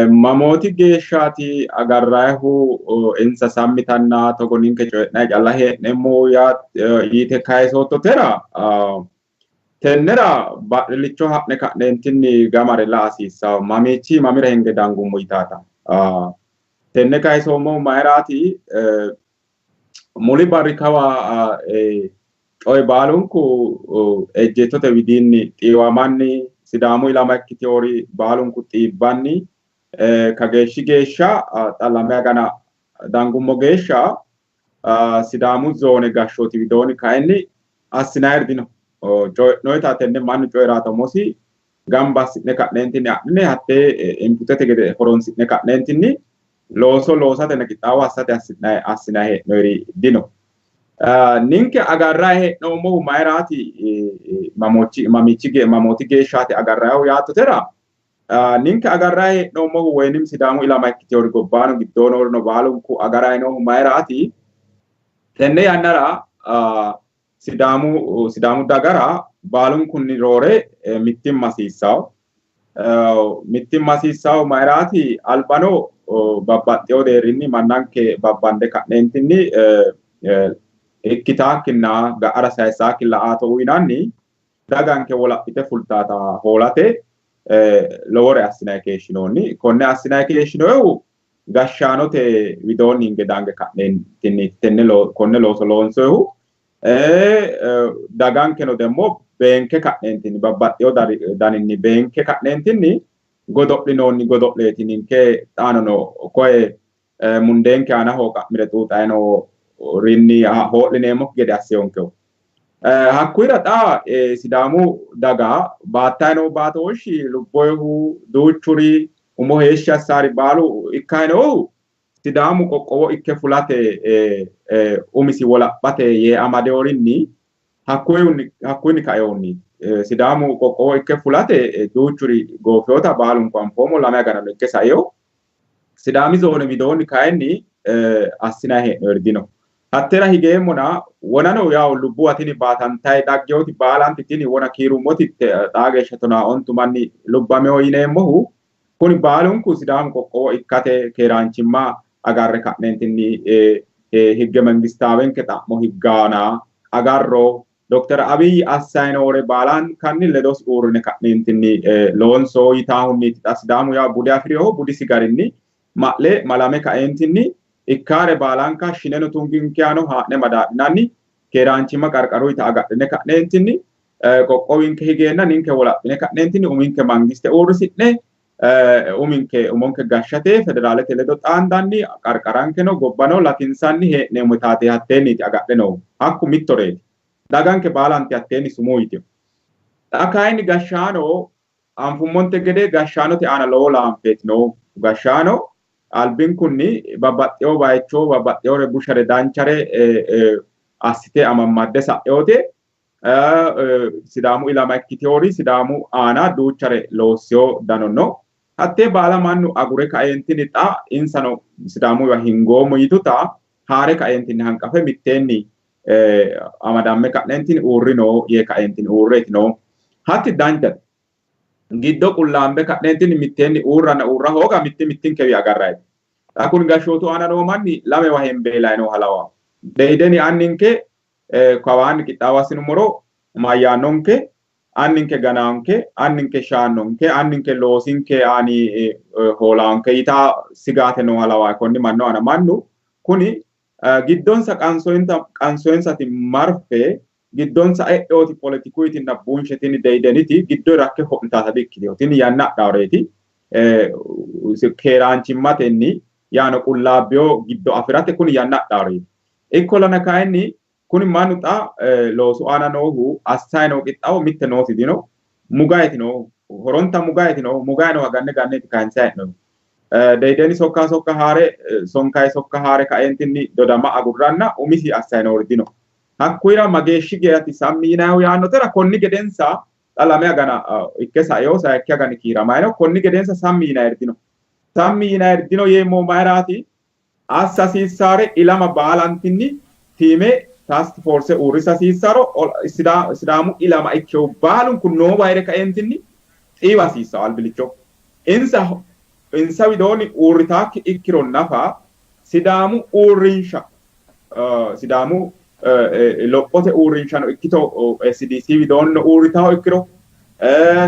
Mamooti geeshshaati agarrayihu insa sammitanna togo ninke coyi'nayi calla hee'neemmo yite kayisoottotera tennera ba'lilicho ha'ne ka'neentinni gamare la hasiissawo, mamiichi mamira hinge dangummo yitaata. Tenne kayisoommohu mayiraati? Muli barri kawa coyi baalunku ejjeettote widiinni xiiwamanni Sidaamu ilama ikkiteori baalunku xiibbanni kageeshshi geeshsha xa 2 agana dangummo geeshsha Sidaamu zoone gashshooti widoonni kayinni assinayiri dino. Coyi'noyita tenne mannu coyi'raata umosi gamba assi'ne ka'neentinni adhine hattee inputete gede horonsi'ne ka'neentinni looso loosatenna qixxaawo assate assinay hee'noyiri dino. Ninke agarrayi hee'noommohu mayiraati mamiichi mamooti geeshshaati agarrayihu yaattotera ninke agarrayi hee'noommohu woyinim Sidaamu ilama ikkiteori gobbaano giddoonorino baalunku agarayi noohu mayiraati? Tenne yannara Sidaamu dagara baalunkunni roore mittimma hasiissawo. Mittimma hasiissawo mayiraati? Albano babbaxxewo deerrinni mannanke babbande ka'neentinni ikkitaakkinna ga'ara sayissaakki la'aato uyinanni daganke wolaphite fultaata hoolate lowore assinayi keeshshinoonni. Konne assinayi keeshshinohu gashshaanote widoonni hinge dange ka'neentinni tenne konne looso loonsohu dagankeno demmo beenke ka'neentinni babbaxxewo daninni beenke ka'neentinni godo'linoonni godo'leeti. Ninke xaanono koye mundeenke aanaho qa'mire xuuxayi noo rinni hoo'lineemmokki gede asseyonkehu. Hakkuyira xa Sidaamu daga baattayi noo baatooshshi lubboyihu duuchuri umo heeshshi assaari baalu ikkayi noohu Sidaamu qoqqowo ikke fulate umisi wolaphate yee amadeworinni hakkuyinni kaehunni Sidaamu qoqqowo ikke fulate duuchuri goofewota baalunku anfoommo, 2 aganano ikke saeo. Sidaami zoone widoonni kayinni assinayi hee'noyiri dino. Hattera higeemmona wonano yawo lubbuwa tini baatantayi daggewoti baalanti tini wona kiirummoti xaa geeshsha 15 manni lubbamewo yineemmohu kuni baalunku Sidaamu qoqqowo ikkate keeraanchimma agarre ka'neentinni higge mangistaawenke xa'mo higgaana agarro Dokter Abiy assayi noore baalankanni ledosi uurrine ka'neentinni loonso yitaahunniiti. Xa Sidaamu yaa bude afi'rinohu budisi garinni ma'le malame kaeentinni ikkaare baalanka shineno tunginkehano haa'ne madaadhinanni keeraanchimma qarqaruyita agadhine ka'neentinni qoqqowinke higeenna ninke wolaphine ka'neentinni uminke mangiste uurrisi'ne uminke umonke gashshate federaalete ledo xaandanni qarqarankeno gobbano latinsanni hee'neemmo taate hatteenniiti agadhe noohu. Hakku mittoreeti. Daganke baalanti hatteenni sumuu yitino. Xa kayinni gashshaano anfummonte gede gashshaanote aana lowo laanfeeti noohu. Gashshaano Albinkunni babbaxxewo bayicho babbaxxewore bushare danchare assite amammadde sa'ewote Sidaamu ilama ikkiteewori Sidaamu aana duuchare loossewo dano no. Hattee baala mannu agure kaeentinni xa insano Sidaamuwa hingoommo yituta haare kaeentinni hanqafe mitteenni amadamme ka'neentinni uurrino yee kaeentinni uurreeti no. Hatti danchate. Giddo qullaambe ka'neentinni mitteenni uurranna uurra hooga mitti mittinkewi agarrayti. Xa kuni gashshootu aana noo manni lamewa hembeelay nooha lawawo. Deideni anninke kawaanni qixxaawo assinummoro mayyaannonke, anninke ganaanke, anninke shaannonke, anninke loosinke aani hoolaanke yitaa sigaate nooha lawayo konni mannu aana. Mannu kuni giddonsa qansoyinsati marfe giddonsa e'eoti poletikuyitinna bunshetini deideniti giddo rakke ho'litaata dikkitino. Tini yanna adhaareeti. Keeraanchimmatenni yaano qullaabbeyo giddo afirate kuni yanna adhaareeti. Ikkollana kayinni kuni mannu xa loosu aana noohu assayi noo qixxaawo mitte nooti dino. Mugayiti noohu horonta mugayiti noohu mugayi nooha ganne ganneeti kayinsayi hee'noonni. Deideni sokka sokka haare sonkayi sokka haare kaeentinni dodama agurranna umisi assayi noori dino. Hakkuyira mageeshshi geeyati sammi yinayihu yaannotera konni gedensa xa 2 agana ikke saeyo 3 agani kiiramayino konni gedensa sammi yinayiri dino. Sammi yinayiri dino yeemmo mayiraati? Assa hasiissaare ilama baalantinni tiime task force uurrisa hasiissaro Sidaamu ilama ikkehu baalunku noowa heere kaeentinni xiiwa hasiissawo albilicho. Insa insa widoonni uurritaakki ikkiro nafa Sidaamu uurrinsha Sidaamu lophote uurrinshano ikkito SDC widoonnino uurritaho ikkiro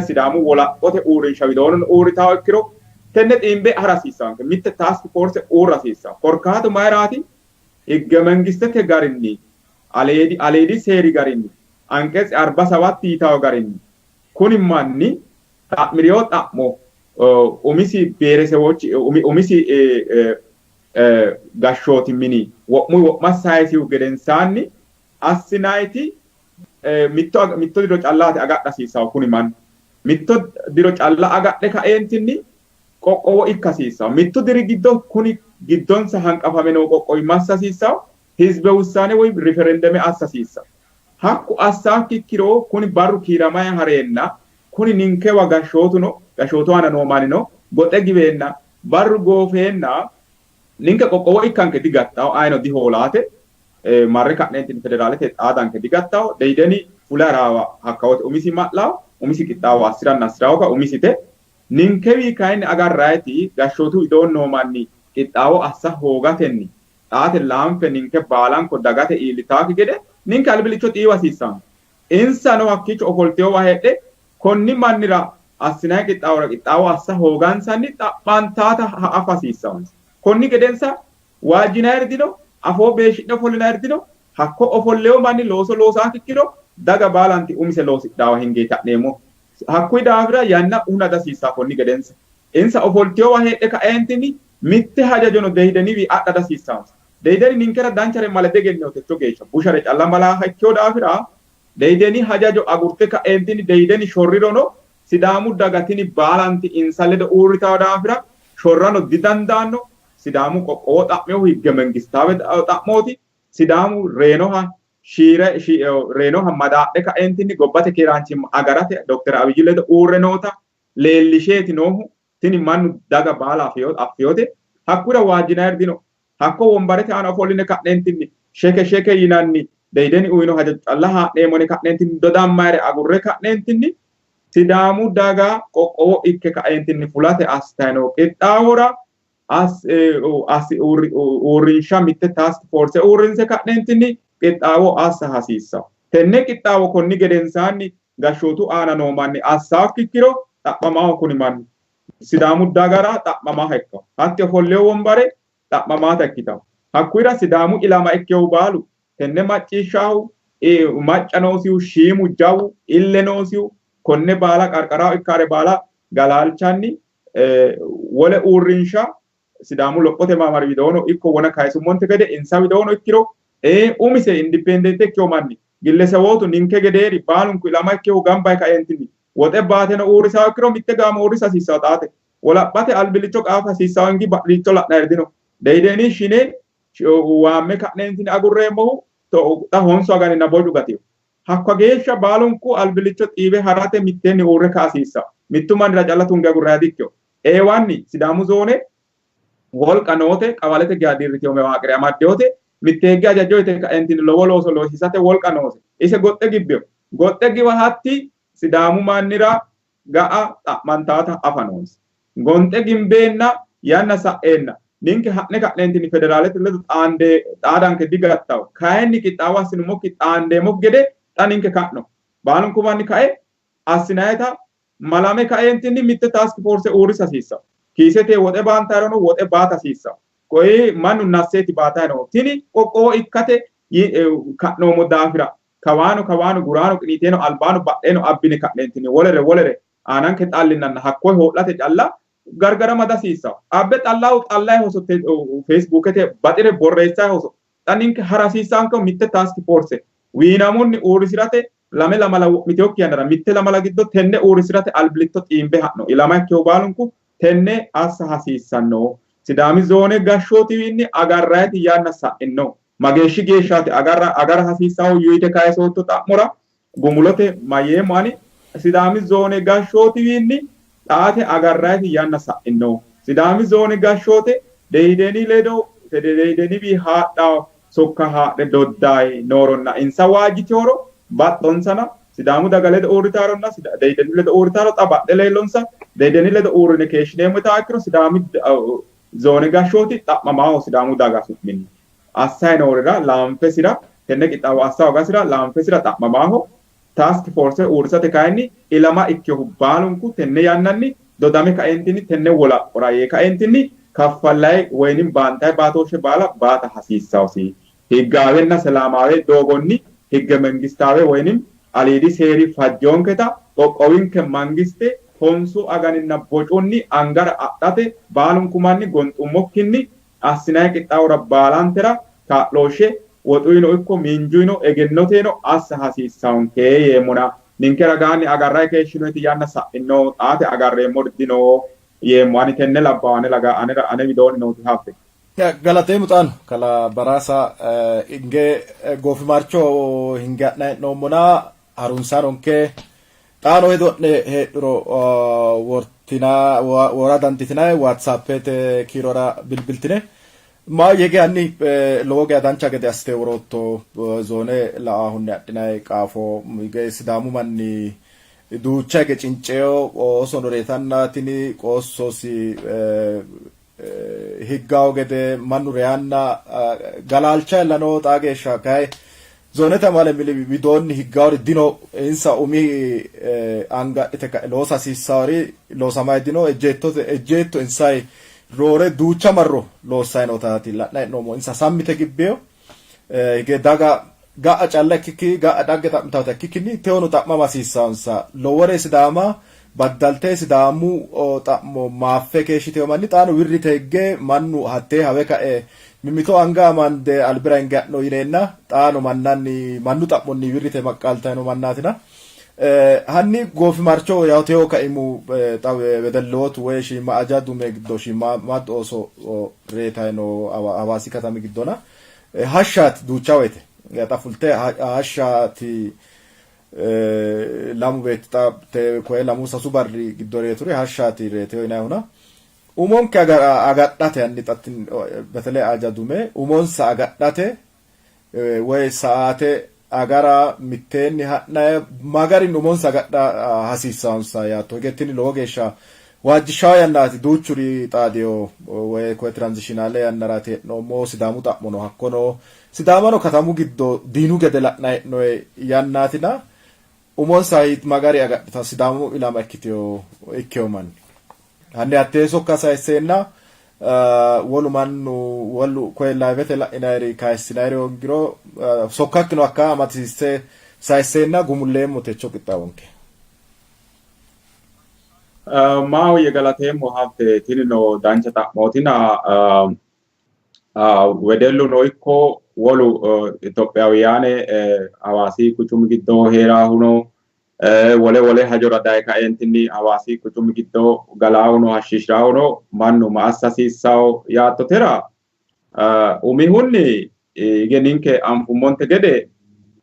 Sidaamu wolaphote uurrinsha widoonnino uurritaho ikkiro tenne xiimbe hara hasiissanke mitte task force uurra hasiissanno. Korkaatu mayiraati? Higge mangistete garinni aleedi aleedi seeri garinni anqetsi 47 yitawo garinni kuni manni xa'miriyo xa'mo umisi biheeresewochi umisi gashshooti mini wo'mu wo'ma sayisihu gedensaanni assinayiti mitto diro callaati agadha hasiissawo kuni manni. Mitto diro calla agadhe kaeentinni qoqqowo ikka hasiissawo. Mittu diri giddo kuni giddonsa hanqafame noo qoqqowi massa hasiissawo, hizbe wussaane woy riferendeme assa hasiissawo. Hakku assaakki ikkiro kuni barru kiiramaya hareenna kuni ninkewa gashshootuno gashshootu aana noo mannino goxe giweenna barru goofeenna ninke qoqqowo ikkanke digattawo, ayino dihoolaate, marre ka'neentinni federaalete xaadanke digattawo. Deideni fule haraawa hakkawote umisi ma'lawo, umisi qixxaawo assiranna assirawoga umisite. Ninkewi kayinni agarrayiti gashshootu widoonni noo manni qixxaawo assa hoogatenni xaate laanfe ninke baalanko dagate iillitaakki gede ninke albillicho xiiwa hasiissanno. Insano hakkiicho ofolteyowa heedhe konni mannira assinanni qixxaawora qixxaawo assa hoogansanni xa'mantaata afa hasiissannonsa. Konni gedensa waajjinayiri dino, afoo beeshshi'ne ofollinayiri dino. Hakko ofolleyo manni looso loosaakki ikkiro daga baalanti umise loosidhaawa hingeeti ha'neemmohu. Hakkuyi daafira yanna huna dihasiissanno konni gedensa. Insa ofolteyowa heedhe ka'eentinni mitte hajajono Deideniwi adha dihasiissannonsa. Deideni ninkera danchare male diegennino techo geeshsha bushare calla malaaha ikkino daafira Deideni hajajo agurte ka'eentinni Deideni shorrirono Sidaamu daga tini baalanti insa ledo uurritanno daafira shorrano didandaanno. Sidaamu qoqqowo xa'minohu higge mengistaawe xa'mooti. Sidaamu reenoha shiire reenoha madaadhe ka'eentinni gobbate keeraanchimma agarate Dokter Abiy ledo uurre noota leellisheeti noohu. Tini mannu daga baala affiyote. Hakkuyira waajjinayiri dino. Hakko wombarete aana ofolline ka'neentinni sheke sheke yinanni Deideni uyino hajajo calla haa'neemmo yine ka'neentinni dodammayire agurre ka'neentinni Sidaamu daga qoqqowo ikke kaeentinni fulate assitanni noo qixxaawora uurrinsha mitte task force uurrinse ka'neentinni qixxaawo assa hasiissanno. Tenne qixxaawo konni gedensaanni gashshootu aana noo manni assaakki ikkiro xa'mamaho kuni manni. Sidaamu dagara xa'mamaha ikkanno. Hatti ofolleyo wombare xa'mamaata ikkitanno. Hakkuyira Sidaamu ilama ikkehu baalu tenne macciishshahu macca noosihu shiimu jawu ille noosihu konne baala qarqaraho ikkaare baala galaalchanni wole uurrinsha Sidaamu lophote maamari widoono ikko wona kayisummonte gede insa widoono ikkiro umise indipendente ikkeho manni gillesewootu ninke gedeeri baalunku ilama ikkehu gamba kaeentinni woxe baateno uurrisaho ikkiro mitte gaamo uurrisa hasiissaho xaate. Wolaphate albillicho qaafa hasiissanki ba'licho la'nayiri dino. Deideni shine waamme ka'neentinni agurreemmohu xa honsu aganinna bocu gatiyo. Hakka geeshsha baalunku albillicho xiiwe harate mitteenni uurre ka hasiissa. Mittu mannira calla tunge agurrayi dikkino. Eewanni Sidaamu zoone wolqa noote qawalete geya dirritino mewaaqire amaddeyote mitteegge hajajo yite ka'entinni lowo looso loosisate wolqa noose. Ise goxxe gibbeyo. Goxxe giwa hatti Sidaamu mannira ga'a xa'mantaata afa noonsa. Gonxe gimbeenna yanna sa'eenna ninke ha'ne ka'neentinni federaalete ledo xaande xaadanke digattawo. Kayinni qixxaawo assinummokki xaandeemmokki gede xa ninke ka'no. Baalunku manni kae assinayita malame kaeentinni mitte task force uurrisa hasiissawo. Kiisete woxe baantayrono woxe baata hasiissawo. Koyi mannu nasseeti baatayi noohu. Tini qoqqowo ikkate ka'noommo daafira kawaano kawaano guraano qiniiteeno albaano badheeno abbine ka'neentinni wolere wolere aananke xallinanna hakkoye hoo'late calla gargarama dihasiissawo. Abbe xallahu xallayi hoso Facebookete baxire borreessayi hoso. Xa ninke hara hasiissaankehu mitte task force wiinamunni uurrisirate lame lamala wo'mitinokki yannara mitte lamala giddo tenne uurrisirate albilitto xiimbe ha'no. Ilama ikkehu baalunku tenne assa hasiissanno. Sidaami zoone gashshootiwiinni agarrayiti yanna sa'ino. Mageeshshi geeshshaati agara hasiissahu yite kayisootto xa'mora gumulote mayyeemmo ani Sidaami zoone gashshootiwiinni xaate agarrayiti yanna sa'ino. Sidaami zoone gashshoote Deideni ledo Deideniwi haadhawo sokka haadhe doddayi nooronna insa waajjitihoro baxxonsana Sidaamu daga ledo uurritaaronna Deideni ledo uurritaaro xa badhe leellonsa Deideni ledo uurrine keeshshineemmo yitaa ikkiro Sidaami zoone gashshooti xa'mamaaho Sidaamu daga su'minni assayi noorira laanfesira tenne qixxaawo assa hogasira laanfesira xa'mamaaho. Task force uurrisate kayinni ilama ikkinohu baalunku tenne yannanni dodame kaeentinni tenne wolaphora yee kaeentinni kaffallayi woynim baantayi baatooshshe baala baata hasiissawosi. Higgaawenna selaamaawe doogonni higge mengistaawe woynim aliidi seeri fajjoonketa qoqqowinke mangiste honsu aganinna bocunni angara adhate baalunku manni gonxummokkinni assinayi qixxaawora baalantera kaa'looshshe woxuyino ikko miinjuyino egennoteno assa hasiissawonke yeemmona ninke ragaanni agarrayi keeshshinoyiti yanna sa'ino xaate agarreemmori dino yeemmo ani tenne labbawo ane laga anera ane widoonni nooti haffe. Galateemmo xaano kalaa Baraasa hinge goofimarcho hinge ha'nayi hee'noommona harunsaanonke xaano hedo'ne heedhuro wortina wora dandiitinayi WhatsAppete kiirora bilbiltine Maahoyye hige hanni lowo geya dancha gede assite worootto zoone la'ahunni adhinayi qaafo hige Sidaamu manni duucha hige cinceyo oosono reyitanna tini qoossosi higgawo gede mannu reyanna galaalcha ellano xaa geeshsha kayi zoonete amaale mini widoonni higgawori dino insa umi anga adhite ka'e loosa hasiissawori loosamay dino ejjeettote ejjeetto insay roore duucha marro loossay nootaati la'nay hee'noommo insa sammite gibbeyo hige daga ga'a calla ikkikki ga'a dhagge xa'mitawota ikkikkinni tewono xa'mama hasiissawonsa lowore Sidaama baddalte Sidaamu xa'mo maaffe keeshshiteyo manni xaano wirrite higge mannu hattee hawe kae mimmito anga amande albira hinge ha'no yineenna xaano mannanni mannu xa'monni wirrite maqqaaltanni noo mannaatina hanni goofimarcho yawo tewo kaimu xa wedellootu woy shiima aja dume giddo shiimmaaddu ooso reetayi noo Hawaasi katami giddona hashshaati duucha woyte xa fulte hashshaati lamu beetti xa koye lamu sasu barri giddo reeturi hashshaati reeteyo yinayihuna umonke agadhate hanni xa betele aja dume umonsa agadhate woy saate agara mitteenni ha'nayi magarinni umonsa agadha hasiissannonsa yaatto. Hige tini lowo geeshsha waajjishshawo yannaati. Duuchuri xaadiyo woy koye tiranzishinaale yannaraati hee'noommo. Sidaamu xa'mono hakkono Sidaamano katamu giddo diinu gede la'nayi hee'noyi yannaatina umonsa magari agadhita Sidaamu ilama ikkiteyo ikkeyo manni. Hanni hattee sokka sayisseenna wolu mannu wolu koye layivete la'inayiri kayissinayiri hoongiro sokkakkino hakka amadisiisse sayisseenna gumulleemmo techo qixxaawonke. Maahoyye galateemmo Habte, tinino dancha xa'mootina wedelluno ikko wolu Itophiyaawiyaane Hawaasi quchumi giddo hee'raahuno Wole wole hajora daye kaeentinni Hawaasi quchumi giddo galaawuno hashshiishiraawuno mannu ma assa hasiissawo yaattotera, umihunni hige ninke anfummonte gede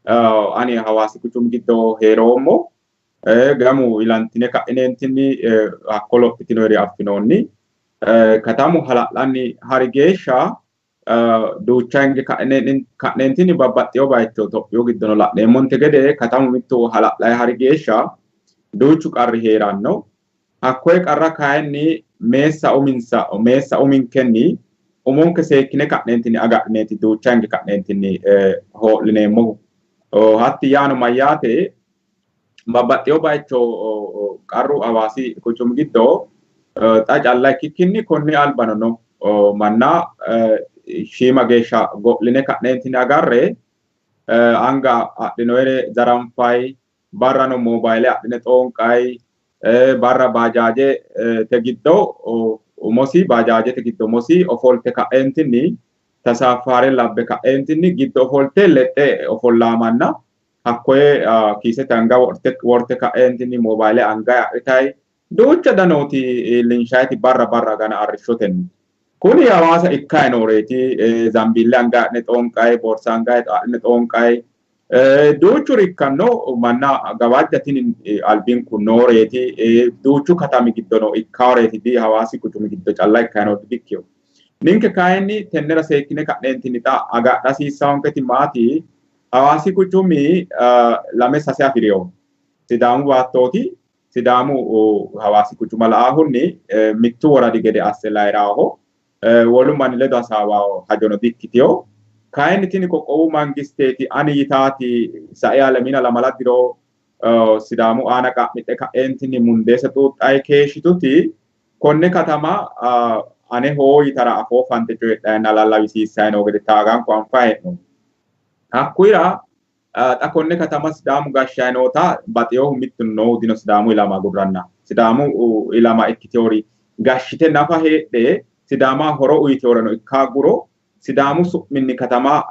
ani Hawaasi quchumi giddo heeroommo. Gamu ilantine ka'ineentinni hakko lophitinori affinoonni. Katamu hala'lanni hari geeshsha duucha hinge ka'neentinni babbaxxewo bayicho Tophiyu giddono la'neemmonte gede katamu mittu hala'layi hari geeshsha duuchu qarri hee'ranno. Hakkoye qarra kayinni meessa uminsa meessa uminkenni umonke seekkine ka'neentinni agadhineeti duucha hinge ka'neentinni hoo'lineemmohu. Hatti yaano mayyaate, babbaxxewo bayicho qarru Hawaasi quchumi giddo xa calla ikkikkinni konni albano no, manna shiima geeshsha go'line ka'neentinni agarre, anga adhinoyere zaranfayi, barrano mobayile adhine xoonqayi, barra baajaaje te giddo umosi baajaajete giddo umosi ofolte ka'eentinni tasaaffaare labbe ka'eentinni giddo ofolte lexxe ofollaamanna hakkoye kiisete anga worte ka'eentinni mobayile anga adhitayi duucha danooti iillinshayti barra barra gana arrishshotenni. Kuni Hawaasa ikkayi nooreeti. Zambiille anga adhine xoonqayi, borsa anga adhine xoonqayi, duuchuri ikkanno manna gawajja tini albinku nooreeti. Duuchu katami giddono ikkaworeeti, di Hawaasi quchumi giddo calla ikkayi nooti dikkiyo. Ninke kayinni tennera seekkine ka'neentinni xa agadha hasiissawonketi maati? Hawaasi quchumi lame sase afi'reyo. Sidaamu baattooti. Sidaamu Hawaasi quchuma la'ahunni mittu woradi gede asse layiraaho. Wolu manni ledo hasaawa hajono dikkitiyo. Kayinni tini qoqqowu mangisteeti ani yitaati sae alemina lamala diro Sidaamu aana qa'midhe ka'eentinni mundeese xuuxxayi keeshshituti konne katama ane hoo yitara afoo fante coyidhayinna lallawisiissayi noo gede taaganko anfayi hee'noommo. Hakkuyira xa konne katama Sidaamu gashshayi noota baxeyohu mittu noohu dino Sidaamu ilama agurranna. Sidaamu ilama ikkiteori gashshite nafa heedhe Sidaama horo uyiteoreno ikkaaguro Sidaamu su'minni katama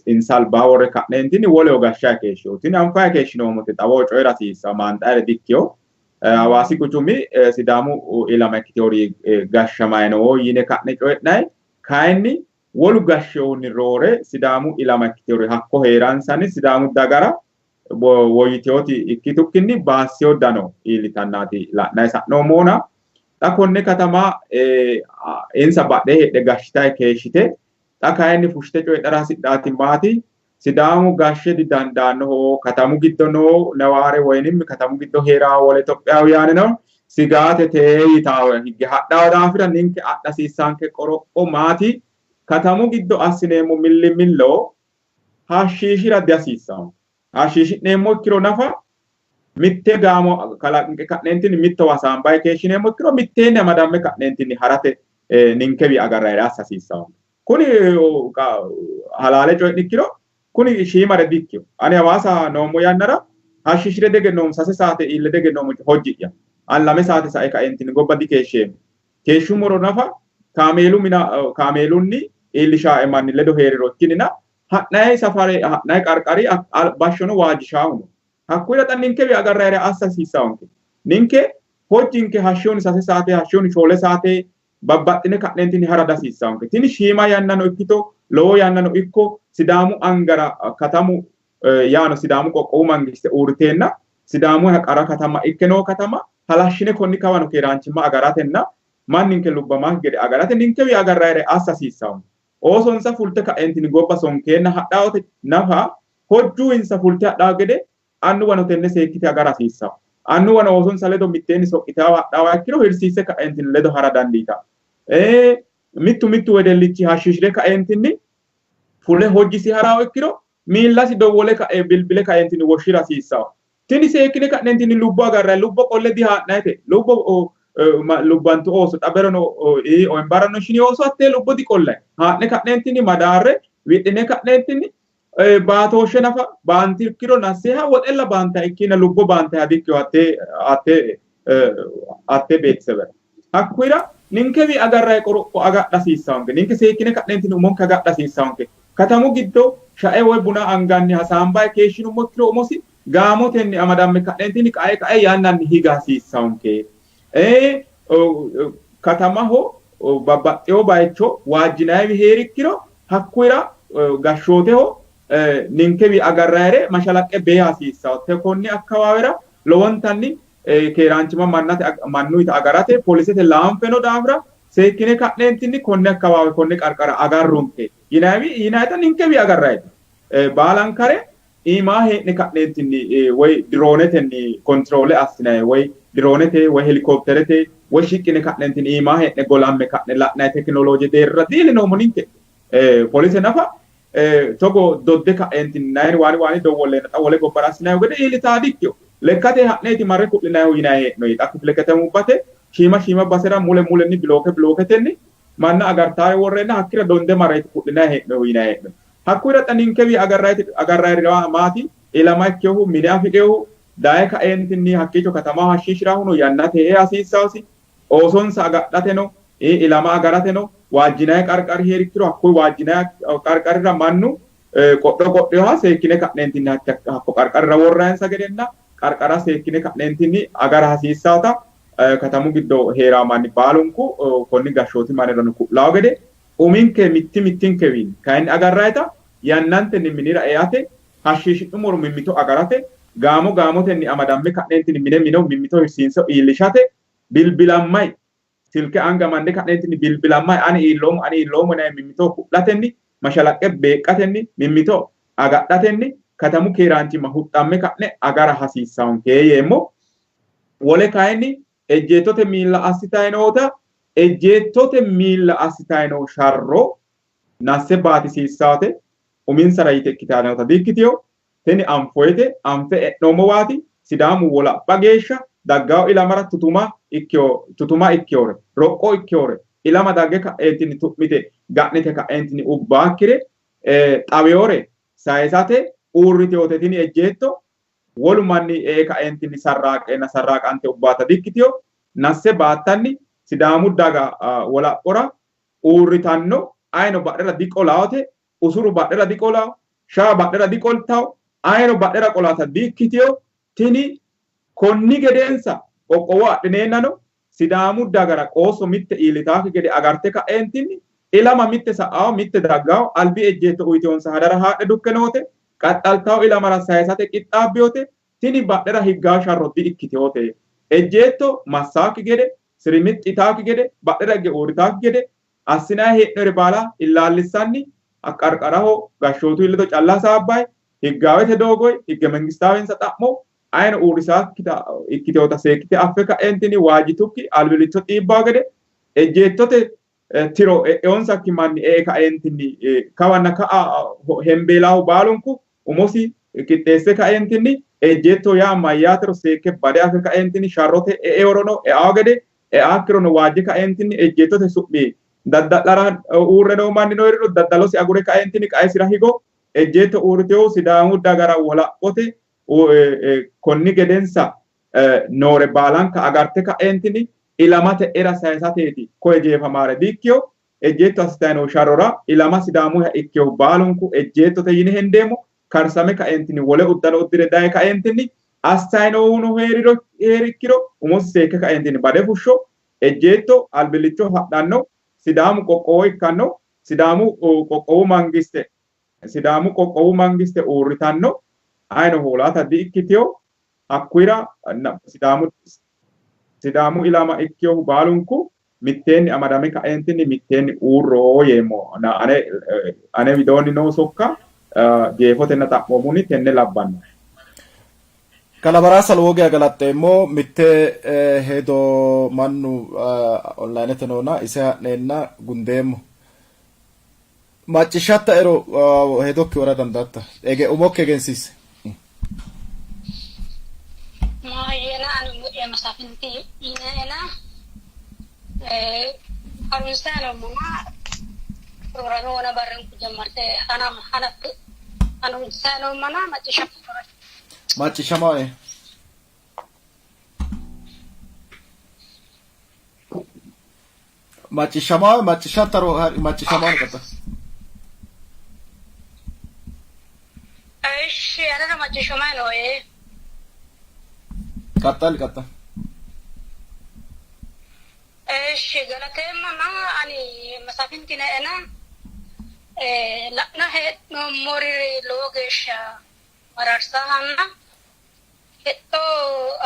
insa albaa worre ka'neentinni woleho gashshayi keeshshiho. Tini anfayi keeshshinoommote, xawoho coyi'ra hasiissa maanxayire dikkiyo. Hawaasi quchumi Sidaamu ilama ikkiteori gashshamayi no yine ka'ne coyi'nayi, kayinni wolu gashshehunni roore Sidaamu ilama ikkiteori hakko hee'ransanni Sidaamu dagara woyyiteoti ikkitukkinni baassiyo dano iillitannaati la'nayi sa'noommohuna, xa konne katama insa badhee heedhe gashshitayi keeshshite xa kayinni fushshite coyidhara hasidhaati maati? Sidaamu gashshe didandaannoho, katamu giddo noo nawaare woyinim katamu giddo hee'raa wole Itophiyaawiyaanino sigaatete yitaawe higge hadhawo daafira ninke adha hasiissanke qoropho maati? Katamu giddo assineemmo millimillo hashshiishira dihasiissanno. Hashshiishi'neemmo ikkiro nafa mitte gaamo kalanqe ka'neentinni mittowa hasaambayi keeshshineemmo ikkiro mitteenni amadamme ka'neentinni harate ninkewi agarrayire assa hasiissanno. Kuni halaale coyi'ni ikkiro kuni shiimare dikkino. Ani Hawaasa noommo yannara hashshishire degennoommo, 3 saate iille degennoommo hojji'ya. Ani 2 saate sae kaeentinni gobba dikeeshsheemmo. Keeshshummoro nafa kaameelu mina kaameelunni iillishaae manni ledo hee'riro ikkinnina ha'nayi safare ha'nayi qarqari bashshono waajjishaahu no. Hakkuyira xa ninkewi agarrayire assa hasiissawonke. Ninke hojjinke hashshihuni 3 saate hashshihuni 4 saate babbaxxine ka'neentinni hara dihasiissawonke. Tini shiima yannano ikkito lowo yannano ikko Sidaamu angara katamu yaano Sidaamu qoqqowu mangiste uurriteenna Sidaamuha qara katama ikke noo katama halashshine konni kawano keeraanchimma agaratenna manninke lubbamaakki gede agarate ninkewi agarrayire assa hasiissawonke. Oosonsa fulte ka'eentinni gobba sonkeenna hadhawote nafa hojju insa fulte hadhawo gede annuwano tenne seekkite agara hasiissawo. Annuwano oosonsa ledo mitteenni soqqitawo hadhawa ikkiro hirsiisse ka'eentinni ledo hara dandiita. Mittu mittu wedellichi hashshishire ka'eentinni fule hojjisi harawo ikkiro miillasi dowwole ka'e bilbile ka'eentinni woshshira hasiissawo. Tini seekkine ka'neentinni lubbo agarrayi, lubbo qolle dihaa'nayite. Lubbo lubbantu ooso xaberono oimbarano shini ooso hattee lubbo diqollayi. Haa'ne ka'neentinni madaarre widhine ka'neentinni baatooshshe nafa baanti ikkiro nasseha woxella baanta ikkina lubbo baanta dikkiyo hattee hattee hattee beetisebera. Hakkuyira ninkewi agarrayi qoropho agadha hasiissawonke. Ninke seekkine ka'neentinni umonke agadha hasiissawonke. Katamu giddo shae woy buna anganni hasaambayi keeshshinummo ikkiro umosi Gaamotenni amadamme ka'neentinni qae qae yannanni higa hasiissanke. Katamaho babbaxxewo bayicho waajjinaywi hee'rikkiro hakkuyira gashshooteho ninkewi agarrayire mashalaqqe beeha hasiissanno. Konni akkawaawera lowontanni keeraanchimma mannate mannuyita agarate polisete laanfe no daafira seekkine ka'neentinni konne akkawaawe konne qarqara agarronke yinaywi yinayita ninkewi agarrayite. Baalankare iimaa hee'ne ka'neentinni woy diroonetenni kontiroole assinay woy diroonete woy helikopterete woy shiqqine ka'neentinni iimaa hee'ne golamme ka'ne la'nay tekinolooje deerra diilinoommo ninke. Polise nafa togo dodde ka'eentinni nayini waani waani dowwolleenna xa wole gobbara assinayhu gede iillitaa dikkino. Lekkate ha'neeti marre ku'linayhu yinay hee'noyi. Xa kifile ketemubbate shiima shiima basera mule mulenni bilooke bilooketenni manna agartaare worreenna hakkira donde marreeti ku'linay hee'noyihu yinay hee'noyi. Hakkuyira xa ninkewii agarrayiri maati? Ilama ikkinohu, mine afi'rinohu, daye kaeentinni hakkiicho katamaho hashshiishi'rahuno yannate ee hasiissawosi. Oosonsa agadhateno, ilama agarateno waajjinanni qarqari hee'rikkiro hakkuyi waajjinanni qarqarira mannu qodho qodhinoha seekkine ka'neentinni hakko qarqarira worrayinsa gedenna qarqara seekkine ka'neentinni agara hasiissawota katamu giddo hee'rawo manni baalunku konni gashshooti mannirano ku'lawo gede uminke mitti mittinkewiinni kayinni agarrayita yannantenni minira eate hashshiishi'nummoro mimmito agarate gaamo gaamotenni amadamme ka'neentinni mine mino mimmito hirsiinse iillishate bilbilammay silke anga amande ka'neentinni bilbilammay ani iilloommo ani iilloommo yinanni mimmito ku'latenni mashalaqqe beeqqatenni mimmito agadhatenni katamu keeraanchimma huxxamme ka'ne agara hasiissawonke yeemmo. Wole kayinni ejjeettote miilla assitayi noota ejjeettote miilla assitayi noo sharro nasse baatisiissaate uminsara yite ikkitayi noota diikkitino. Tini anfoyite anfe e'noommowaati. Sidaamu wolapha geeshsha daggawo ilamara tutuma ikkino tutuma ikkinore roqqo ikkinore ilama dagge ka'eentinni tu'mite ga'nite ka'eentinni ubbaakkire xawinore sayisate uurritinote tini ejjeetto. Wolu manni e''e kaeentinni sarraaqeenna sarraaqante ubbaata dikkitino. Nasse baattanni Sidaamu daga wolaphora uurritanno. Ayino badhera diqolawote, usuru badhera diqolawo, shaa badhera diqoltawo, ayino badhera qolata dikkitino. Tini konni gedensa qoqqowo adhineennano Sidaamu dagara qoosso mitte iillitaakki gede agarte ka'eentinni ilama mitte sa'awo mitte daggawo albi ejjeetto uyitewonsa hadara haadhe dukke noote, qaxxaltawo ilamara sayisate qixxaabbinote, tini badhera higgawo sharro di''ikkitinote. Ejjeetto massaakki gede, sirimixxi yitaakki gede, badhera higge uurritaakki gede assinanni hee'noyire baala illaallissanni qarqaraho gashshootuyi ledo calla hasaabbayi, higgaawete doogoyi, higge-mengistaawensa xa'mo ayino uurrisaakkita ikkitinota seekkite affe ka'eentinni waajjitukki albillicho xiibbawo gede ejjeettote tiro e'eonsakki manni e''e kaeentinni kawanna ka'a hembeelaahu baalunku umosi qixxeesse kaeentinni ejjeetto yaa mayyaatero seekke bade afe kaeentinni sharrote e'eorono eawo gede eaakkirono waajje kaeentinni ejjeettote su'mi dadda'lara uurre noo mannino hee'riro daddalosi agure kaeentinni qaesira higo. Ejjeetto uurritinohu Sidaamu dagara wolaphote konni gedensa noore baalanka agarte ka'eentinni ilamate era sayisateeti koye jeefamaare dikkino. Ejjeetto assitayi noo sharrora ilama Sidaamuha ikkinohu baalunku ejjeettote yine hendeemmo. Karsame kaeentinni wole uddano uddire daye kaeentinni assayi noohuno hee'riro hee'rikkiro umosi seekke kaeentinni bade fushsho. Ejjeetto albillicho hadhanno Sidaamu qoqqowo ikkanno. Sidaamu qoqqowu mangiste Sidaamu qoqqowu mangiste uurritanno. Ayino hoolaata di''ikkitino. Hakkuyira Sidaamu Sidaamu ilama ikkinohu baalunku mitteenni amadame kaeentinni mitteenni uurro yeemmo. Ane ane widoonni noo sokka jeefotenna xa'moomunni tenne labbanno. Kalaa Baraasa lowo geya galaxxeemmo. Mitte hedo mannu onlinete noona ise ha'neenna gundeemmo. Macciishshattaero hedokki wora dandaatta. Ege umokki egensiisi. Maahoyyena ani umo'ya Masaafinti yinaena harunsayi noommona pirogiraame wona barrunku jammarte hanaffe harunsayi noommona macciishshattaero. Macciishshamae. Macciishshamae macciishshattaro macciishshamae qaxxa. Ishi anera macciishshamayi nooe. Qaxxal qaxxal. Eshi galateemmana ani masaafinti naena la'na hee'noommori lowo geeshsha mararsahanna hexxo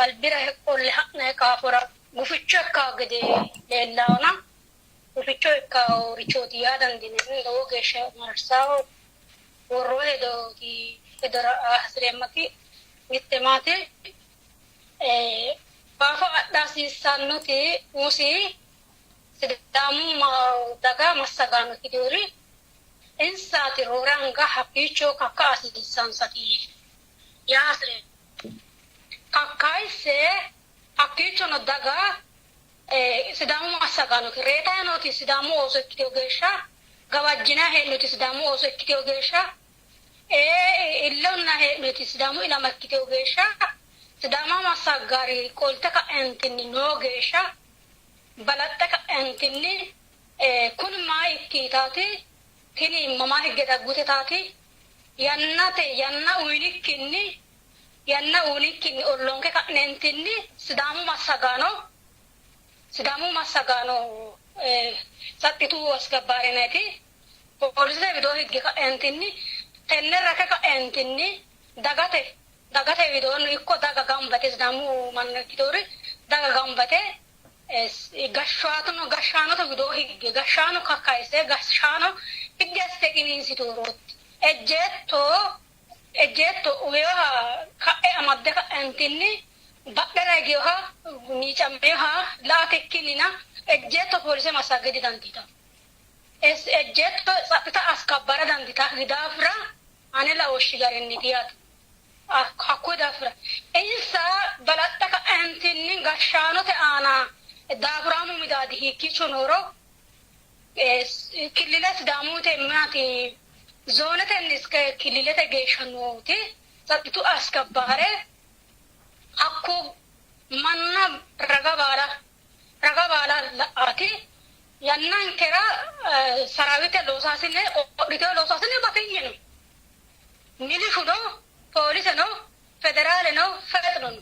albira qolle ha'nayi qaafora guficho ikkawo gede leellaona guficho ikkaworichooti yaa dandiinanni. Lowo geeshsha mararsaho worroo hedooti hedora hasireemmati mitte maati qaafo adha hasiissannoti umosi Sidaamu daga massagaano ikkitinori insaati roore anga hakkiicho kakka'a hasiissansati yaa hasireemma. Kakkayisse hakkiichono daga Sidaamu massagaano reetayi nooti Sidaamu ooso ikkitino geeshsha, gawajjinayi hee'noyti Sidaamu ooso ikkitino geeshsha, illonna hee'noyti Sidaamu ilama ikkitino geeshsha, Sidaama massaggari qolte ka'entinni noo geeshsha balaxxe ka'entinni kuni maa ikki yitaati, tini mama higge daggute yitaati, yannate yanna uyinikkinni yanna uyinikkinni ollonke ka'neentinni Sidaamu massagaano Sidaamu massagaano tsaxxitu asgabbaare poolisete widoo higge ka'eentinni tenne rake ka'eentinni dagate dagate widoonni ikko daga gamba yite Sidaamu manna ikkitinori daga gamba yite gashshaatuno gashshaanote widoo higge gashshaano kakkayisse gashshaano higge assite qiniinsiturooti. Ejjeetto ejjeetto uweyoha ka'e amadde ka'entinni badhera higeyoha miicameyoha la'ate ikkinnina ejjeetto poolise massagge didandiitanno. Ejjeetto tsaxxita askabbara dandiitakki daafira ane laooshshi garinniiti yaate. Hakkuyi daafira insa balaxxe ka'entinni gashshaanote aana daafuraamu midaadi hiikkiicho nooro killile Sidaamuyite maati zoonetenni iske killilete geeshsha nooti tsaxxitu askabbaare hakku manna raga baala raga baala la'aati. Yannankera sarawite loosaasine qodhitino loosaasine batinye no. Milishuno, pooliseno, federaaleno, fexnono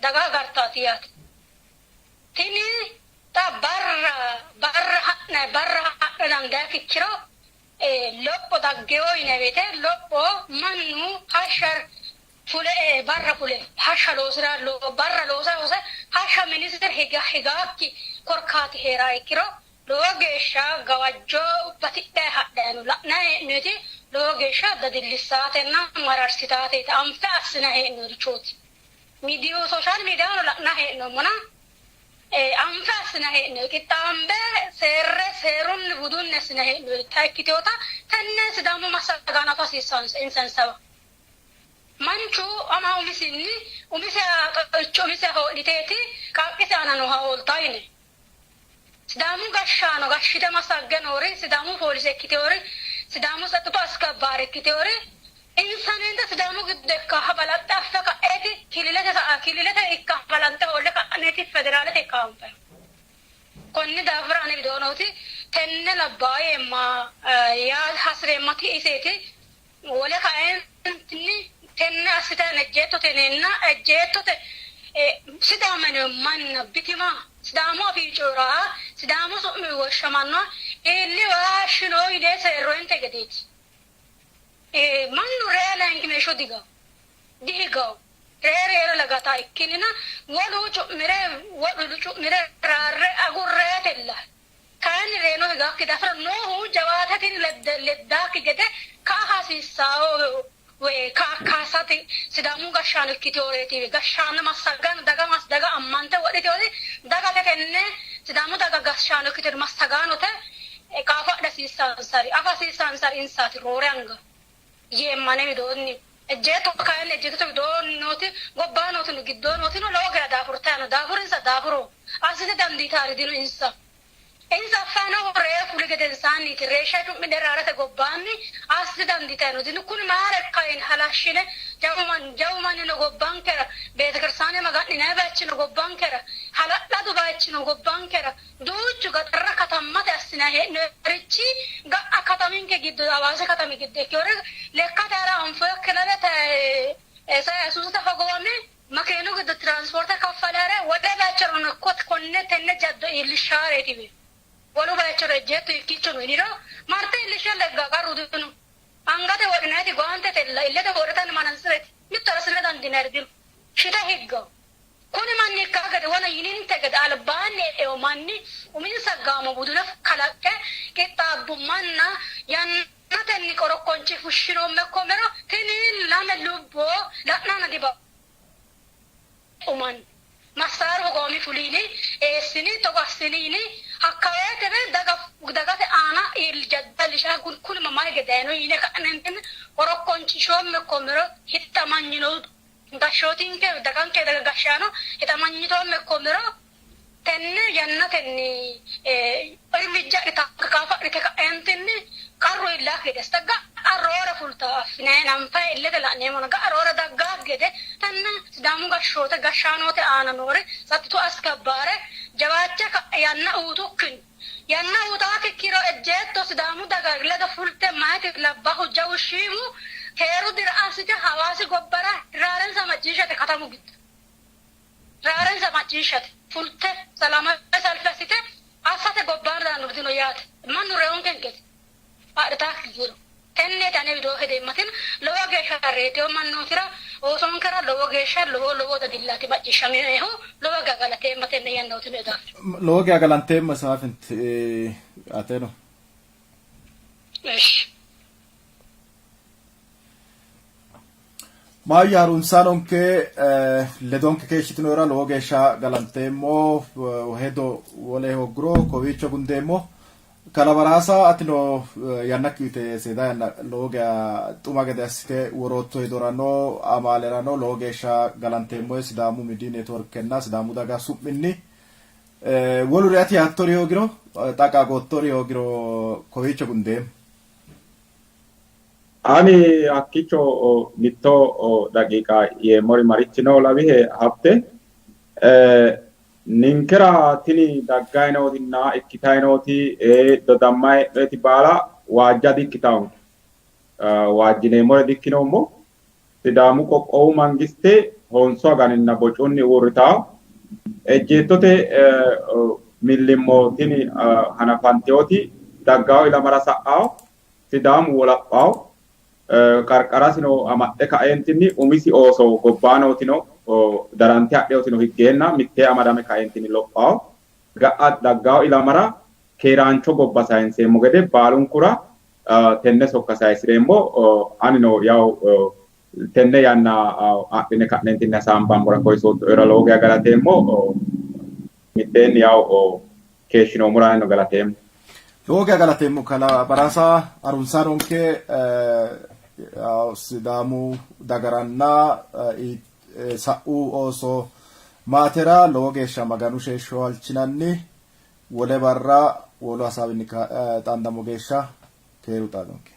daga agartaati yaate. Tini xa barra barra ha'nanni barra ha'ra dandaakki ikkiro lopho daggewo yinanni woyte lopho mannu hashsha fule e''e barra fule hashsha loosira barra loosa hose hashsha minisira higa higaakki korkaati hee'raha ikkiro lowo geeshsha gawajjo batidhayi hadhayi no. La'nayi hee'noyiti lowo geeshsha dadillissaatenna mararsitaate anfe assinayi hee'noyirichooti. Miidiyu sooshaal miidiyano la'nayi hee'noommona anfe assinayi hee'noyi qixxaambe seerre seerunni budunni assinayi hee'noyita ikkitinota tenne Sidaamu massagaano afa hasiissanonsa insa insawa. Manchu ama umisinni umiseha xagicho umise hoo'liteeti qaaqqise aana nooha hooltanno yine. Sidaamu gashshaano gashshite massagge noori, Sidaamu poolise ikkiteewori, Sidaamu tsaxxitu askabbaare ikkiteewori insaneente Sidaamu giddo ikkaaha balaxxe affe ka'eeti kililete sa'a kililete ikkaha balanxe hoolle ka'neeti federaalete ikkaha anfayihu. Konni daafira ane widoo nooti tenne labbaa yeemma yaa hasireemmati iseeti. Wole kayinni tenne assitanni ejjeettote yineenna ejjeettote Sidaama yinanni manna bitima Sidaamu afii coyi'raa Sidaamu su'mi woshshamannoha iilliwa shino yine seerroyinte gedeeti. Mannu ree layinkimeeshsho digawo, dihigawo. Ree reero lagata ikkinnina wolu cu'mire wolu cu'mire raarre agurreetella. Kayinni reyino higaakki daafira noohu jawaatatini leddaakki gede ka'a hasiissawo kakkasate Sidaamu gashshaano ikkiteworeeti. Gashshaano massagganno daga daga ammante wodhitewori dagate tenne Sidaamu daga gashshaano ikkitewori massagaanote qaafo adha hasiissansari afa hasiissansari insaati roore anga yeemma ane widoonni. Ejjeetto kayinni ejjeettote widoonni nooti gobbaa nootino giddoo nootino lowo geya daafurtanni no. Daafurinsa daafuro assite dandiitaari dino insa. Insa affanni noohu ree fuli gedensaanniiti. Reeshsha cu'midhe raarate gobbaanni assite dandiitanni no dino. Kuni mayira ikka yine halashshine jawu manni jawu manni no gobbankera, beetekiristaane maga'ninanni bayichi no gobbankera, hala'ladu bayichi no gobbankera, duuchu gaxarra katammate assinanni hee'noonnirichi ga'a kataminke giddo Hawaasi katami giddo ikkinore lekkate hara anfoyi kilabete Yesuusite hogowame. Makeenu giddo tiraansipoorte kaffale ha're wole bayichorano ikko konne tenne jaddo iillishshaareetiwe. Wolu bayichoro ejjeetto hiikkiicho no yiniro marte iillishshe legga qarru dino. Angate wodhinayiti goantetella, illete wodhitanni manantsireti. Mittore assine dandiinayiri dino. Shite higganno. Kuni manni ikkaa gede wona yininte gede albaanni e'ewo manni uminsa gaamo budune kalaqqe qixxaabbu manna yannatenni qorokkonchi fushshinoommekkoomero tini lame lubbo la'nanna diba'u manni. Massaaru hogowami fuli yini, eessini, togo assini yini, hakkawoyiteno daga dagate aana jaddo iillisha kuni mayi gede dayino yine ka'neentinni qorokkonchishoommekkoomero hixamanyino Gashshootinke daganke daga gashshaano hixamanyitoomme ikkoommero tenne yannatenni irmijja adhite qaafo adhite ka'eentinni qarru iillaakki gede assite ga'a roore fultawo affinayi anfayi illete la'neemmona ga'a roore daggaakki gede tenne Sidaamu gashshoote gashshaanote aana noori tsaxitu askabbaare jawaache ka'e yanna uyitukkinni yanna uyitaakki ikkiro ejjeetto Sidaamu daga ledo fulte mayiti labbahu jawu shiimu keeru dira assite Hawaasi gobbara raarensa macciishshate katamu giddo raarensa macciishshate fulte salaamawe salfe assite assate gobbaanni daannori dino yaate mannu reyonkenketi adhitaakki giro tenneeti ane widoo hedeemmatina lowo geeshsha reeteo mannootira oosonkera lowo geeshsha lowo lowo dadillaati macciishshaminoehu lowo geya galateemma tenne yanna uyitinoe daafira. Lowo geya galanteemma Saafint ateno. Eshi. Maayya harunsaanonke ledonke keeshshitinohura lowo geeshsha galanteemmo. Hedo wole hoogguro kowiicho gundeemmo. Kalaa Baraasa atino yannakki uyite seeda yanna lowo geya xuma gede assite worootto hedorano amaalerano lowo geeshsha galanteemmohe Sidaamu Midiyi Neetworkenna Sidaamu daga su'minni. Woluri ati yaattori hoogiro xa qaagoottori hoogiro kowiicho gundeemmo. Ani hakkiicho mitto daqiiqa yeemmori marichi no lawihe Habte? Ninkera tini daggayi nootinna ikkitayi nooti dodammayi hee'noyiti baala waajja di''ikkitawonke. Waajjineemmore di''ikkinoommo. Sidaamu qoqqowu mangiste honsu aganinna bocunni uurritawo. Ejjeettote millimmo tini hanafanteewoti daggawo ilamara sa'awo. Sidaamu wolaphawo qarqarasino amaxxe kaeentinni umisi ooso gobbaanootino darante hadheotino higgeenna mittee amadame kaeentinni lophawo ga'a daggawo ilamara keeraancho gobba sayinseemmo gede baalunkura tenne sokka sayisireemmo. Anino yawu tenne yanna adhine ka'neentinni hasaambammora koyisoottoera lowo geya galateemmo. Mitteenni yawu keeshshinoommora anino galateemmo. Lowo geya galateemmo kalaa Baraasa harunsaanonke Sidaamu dagaranna sa'u ooso maatera lowo geeshsha Maganu sheeshsho halchinanni wole barra wolu hasaawinni xaandammo geeshsha keeru xaadonke.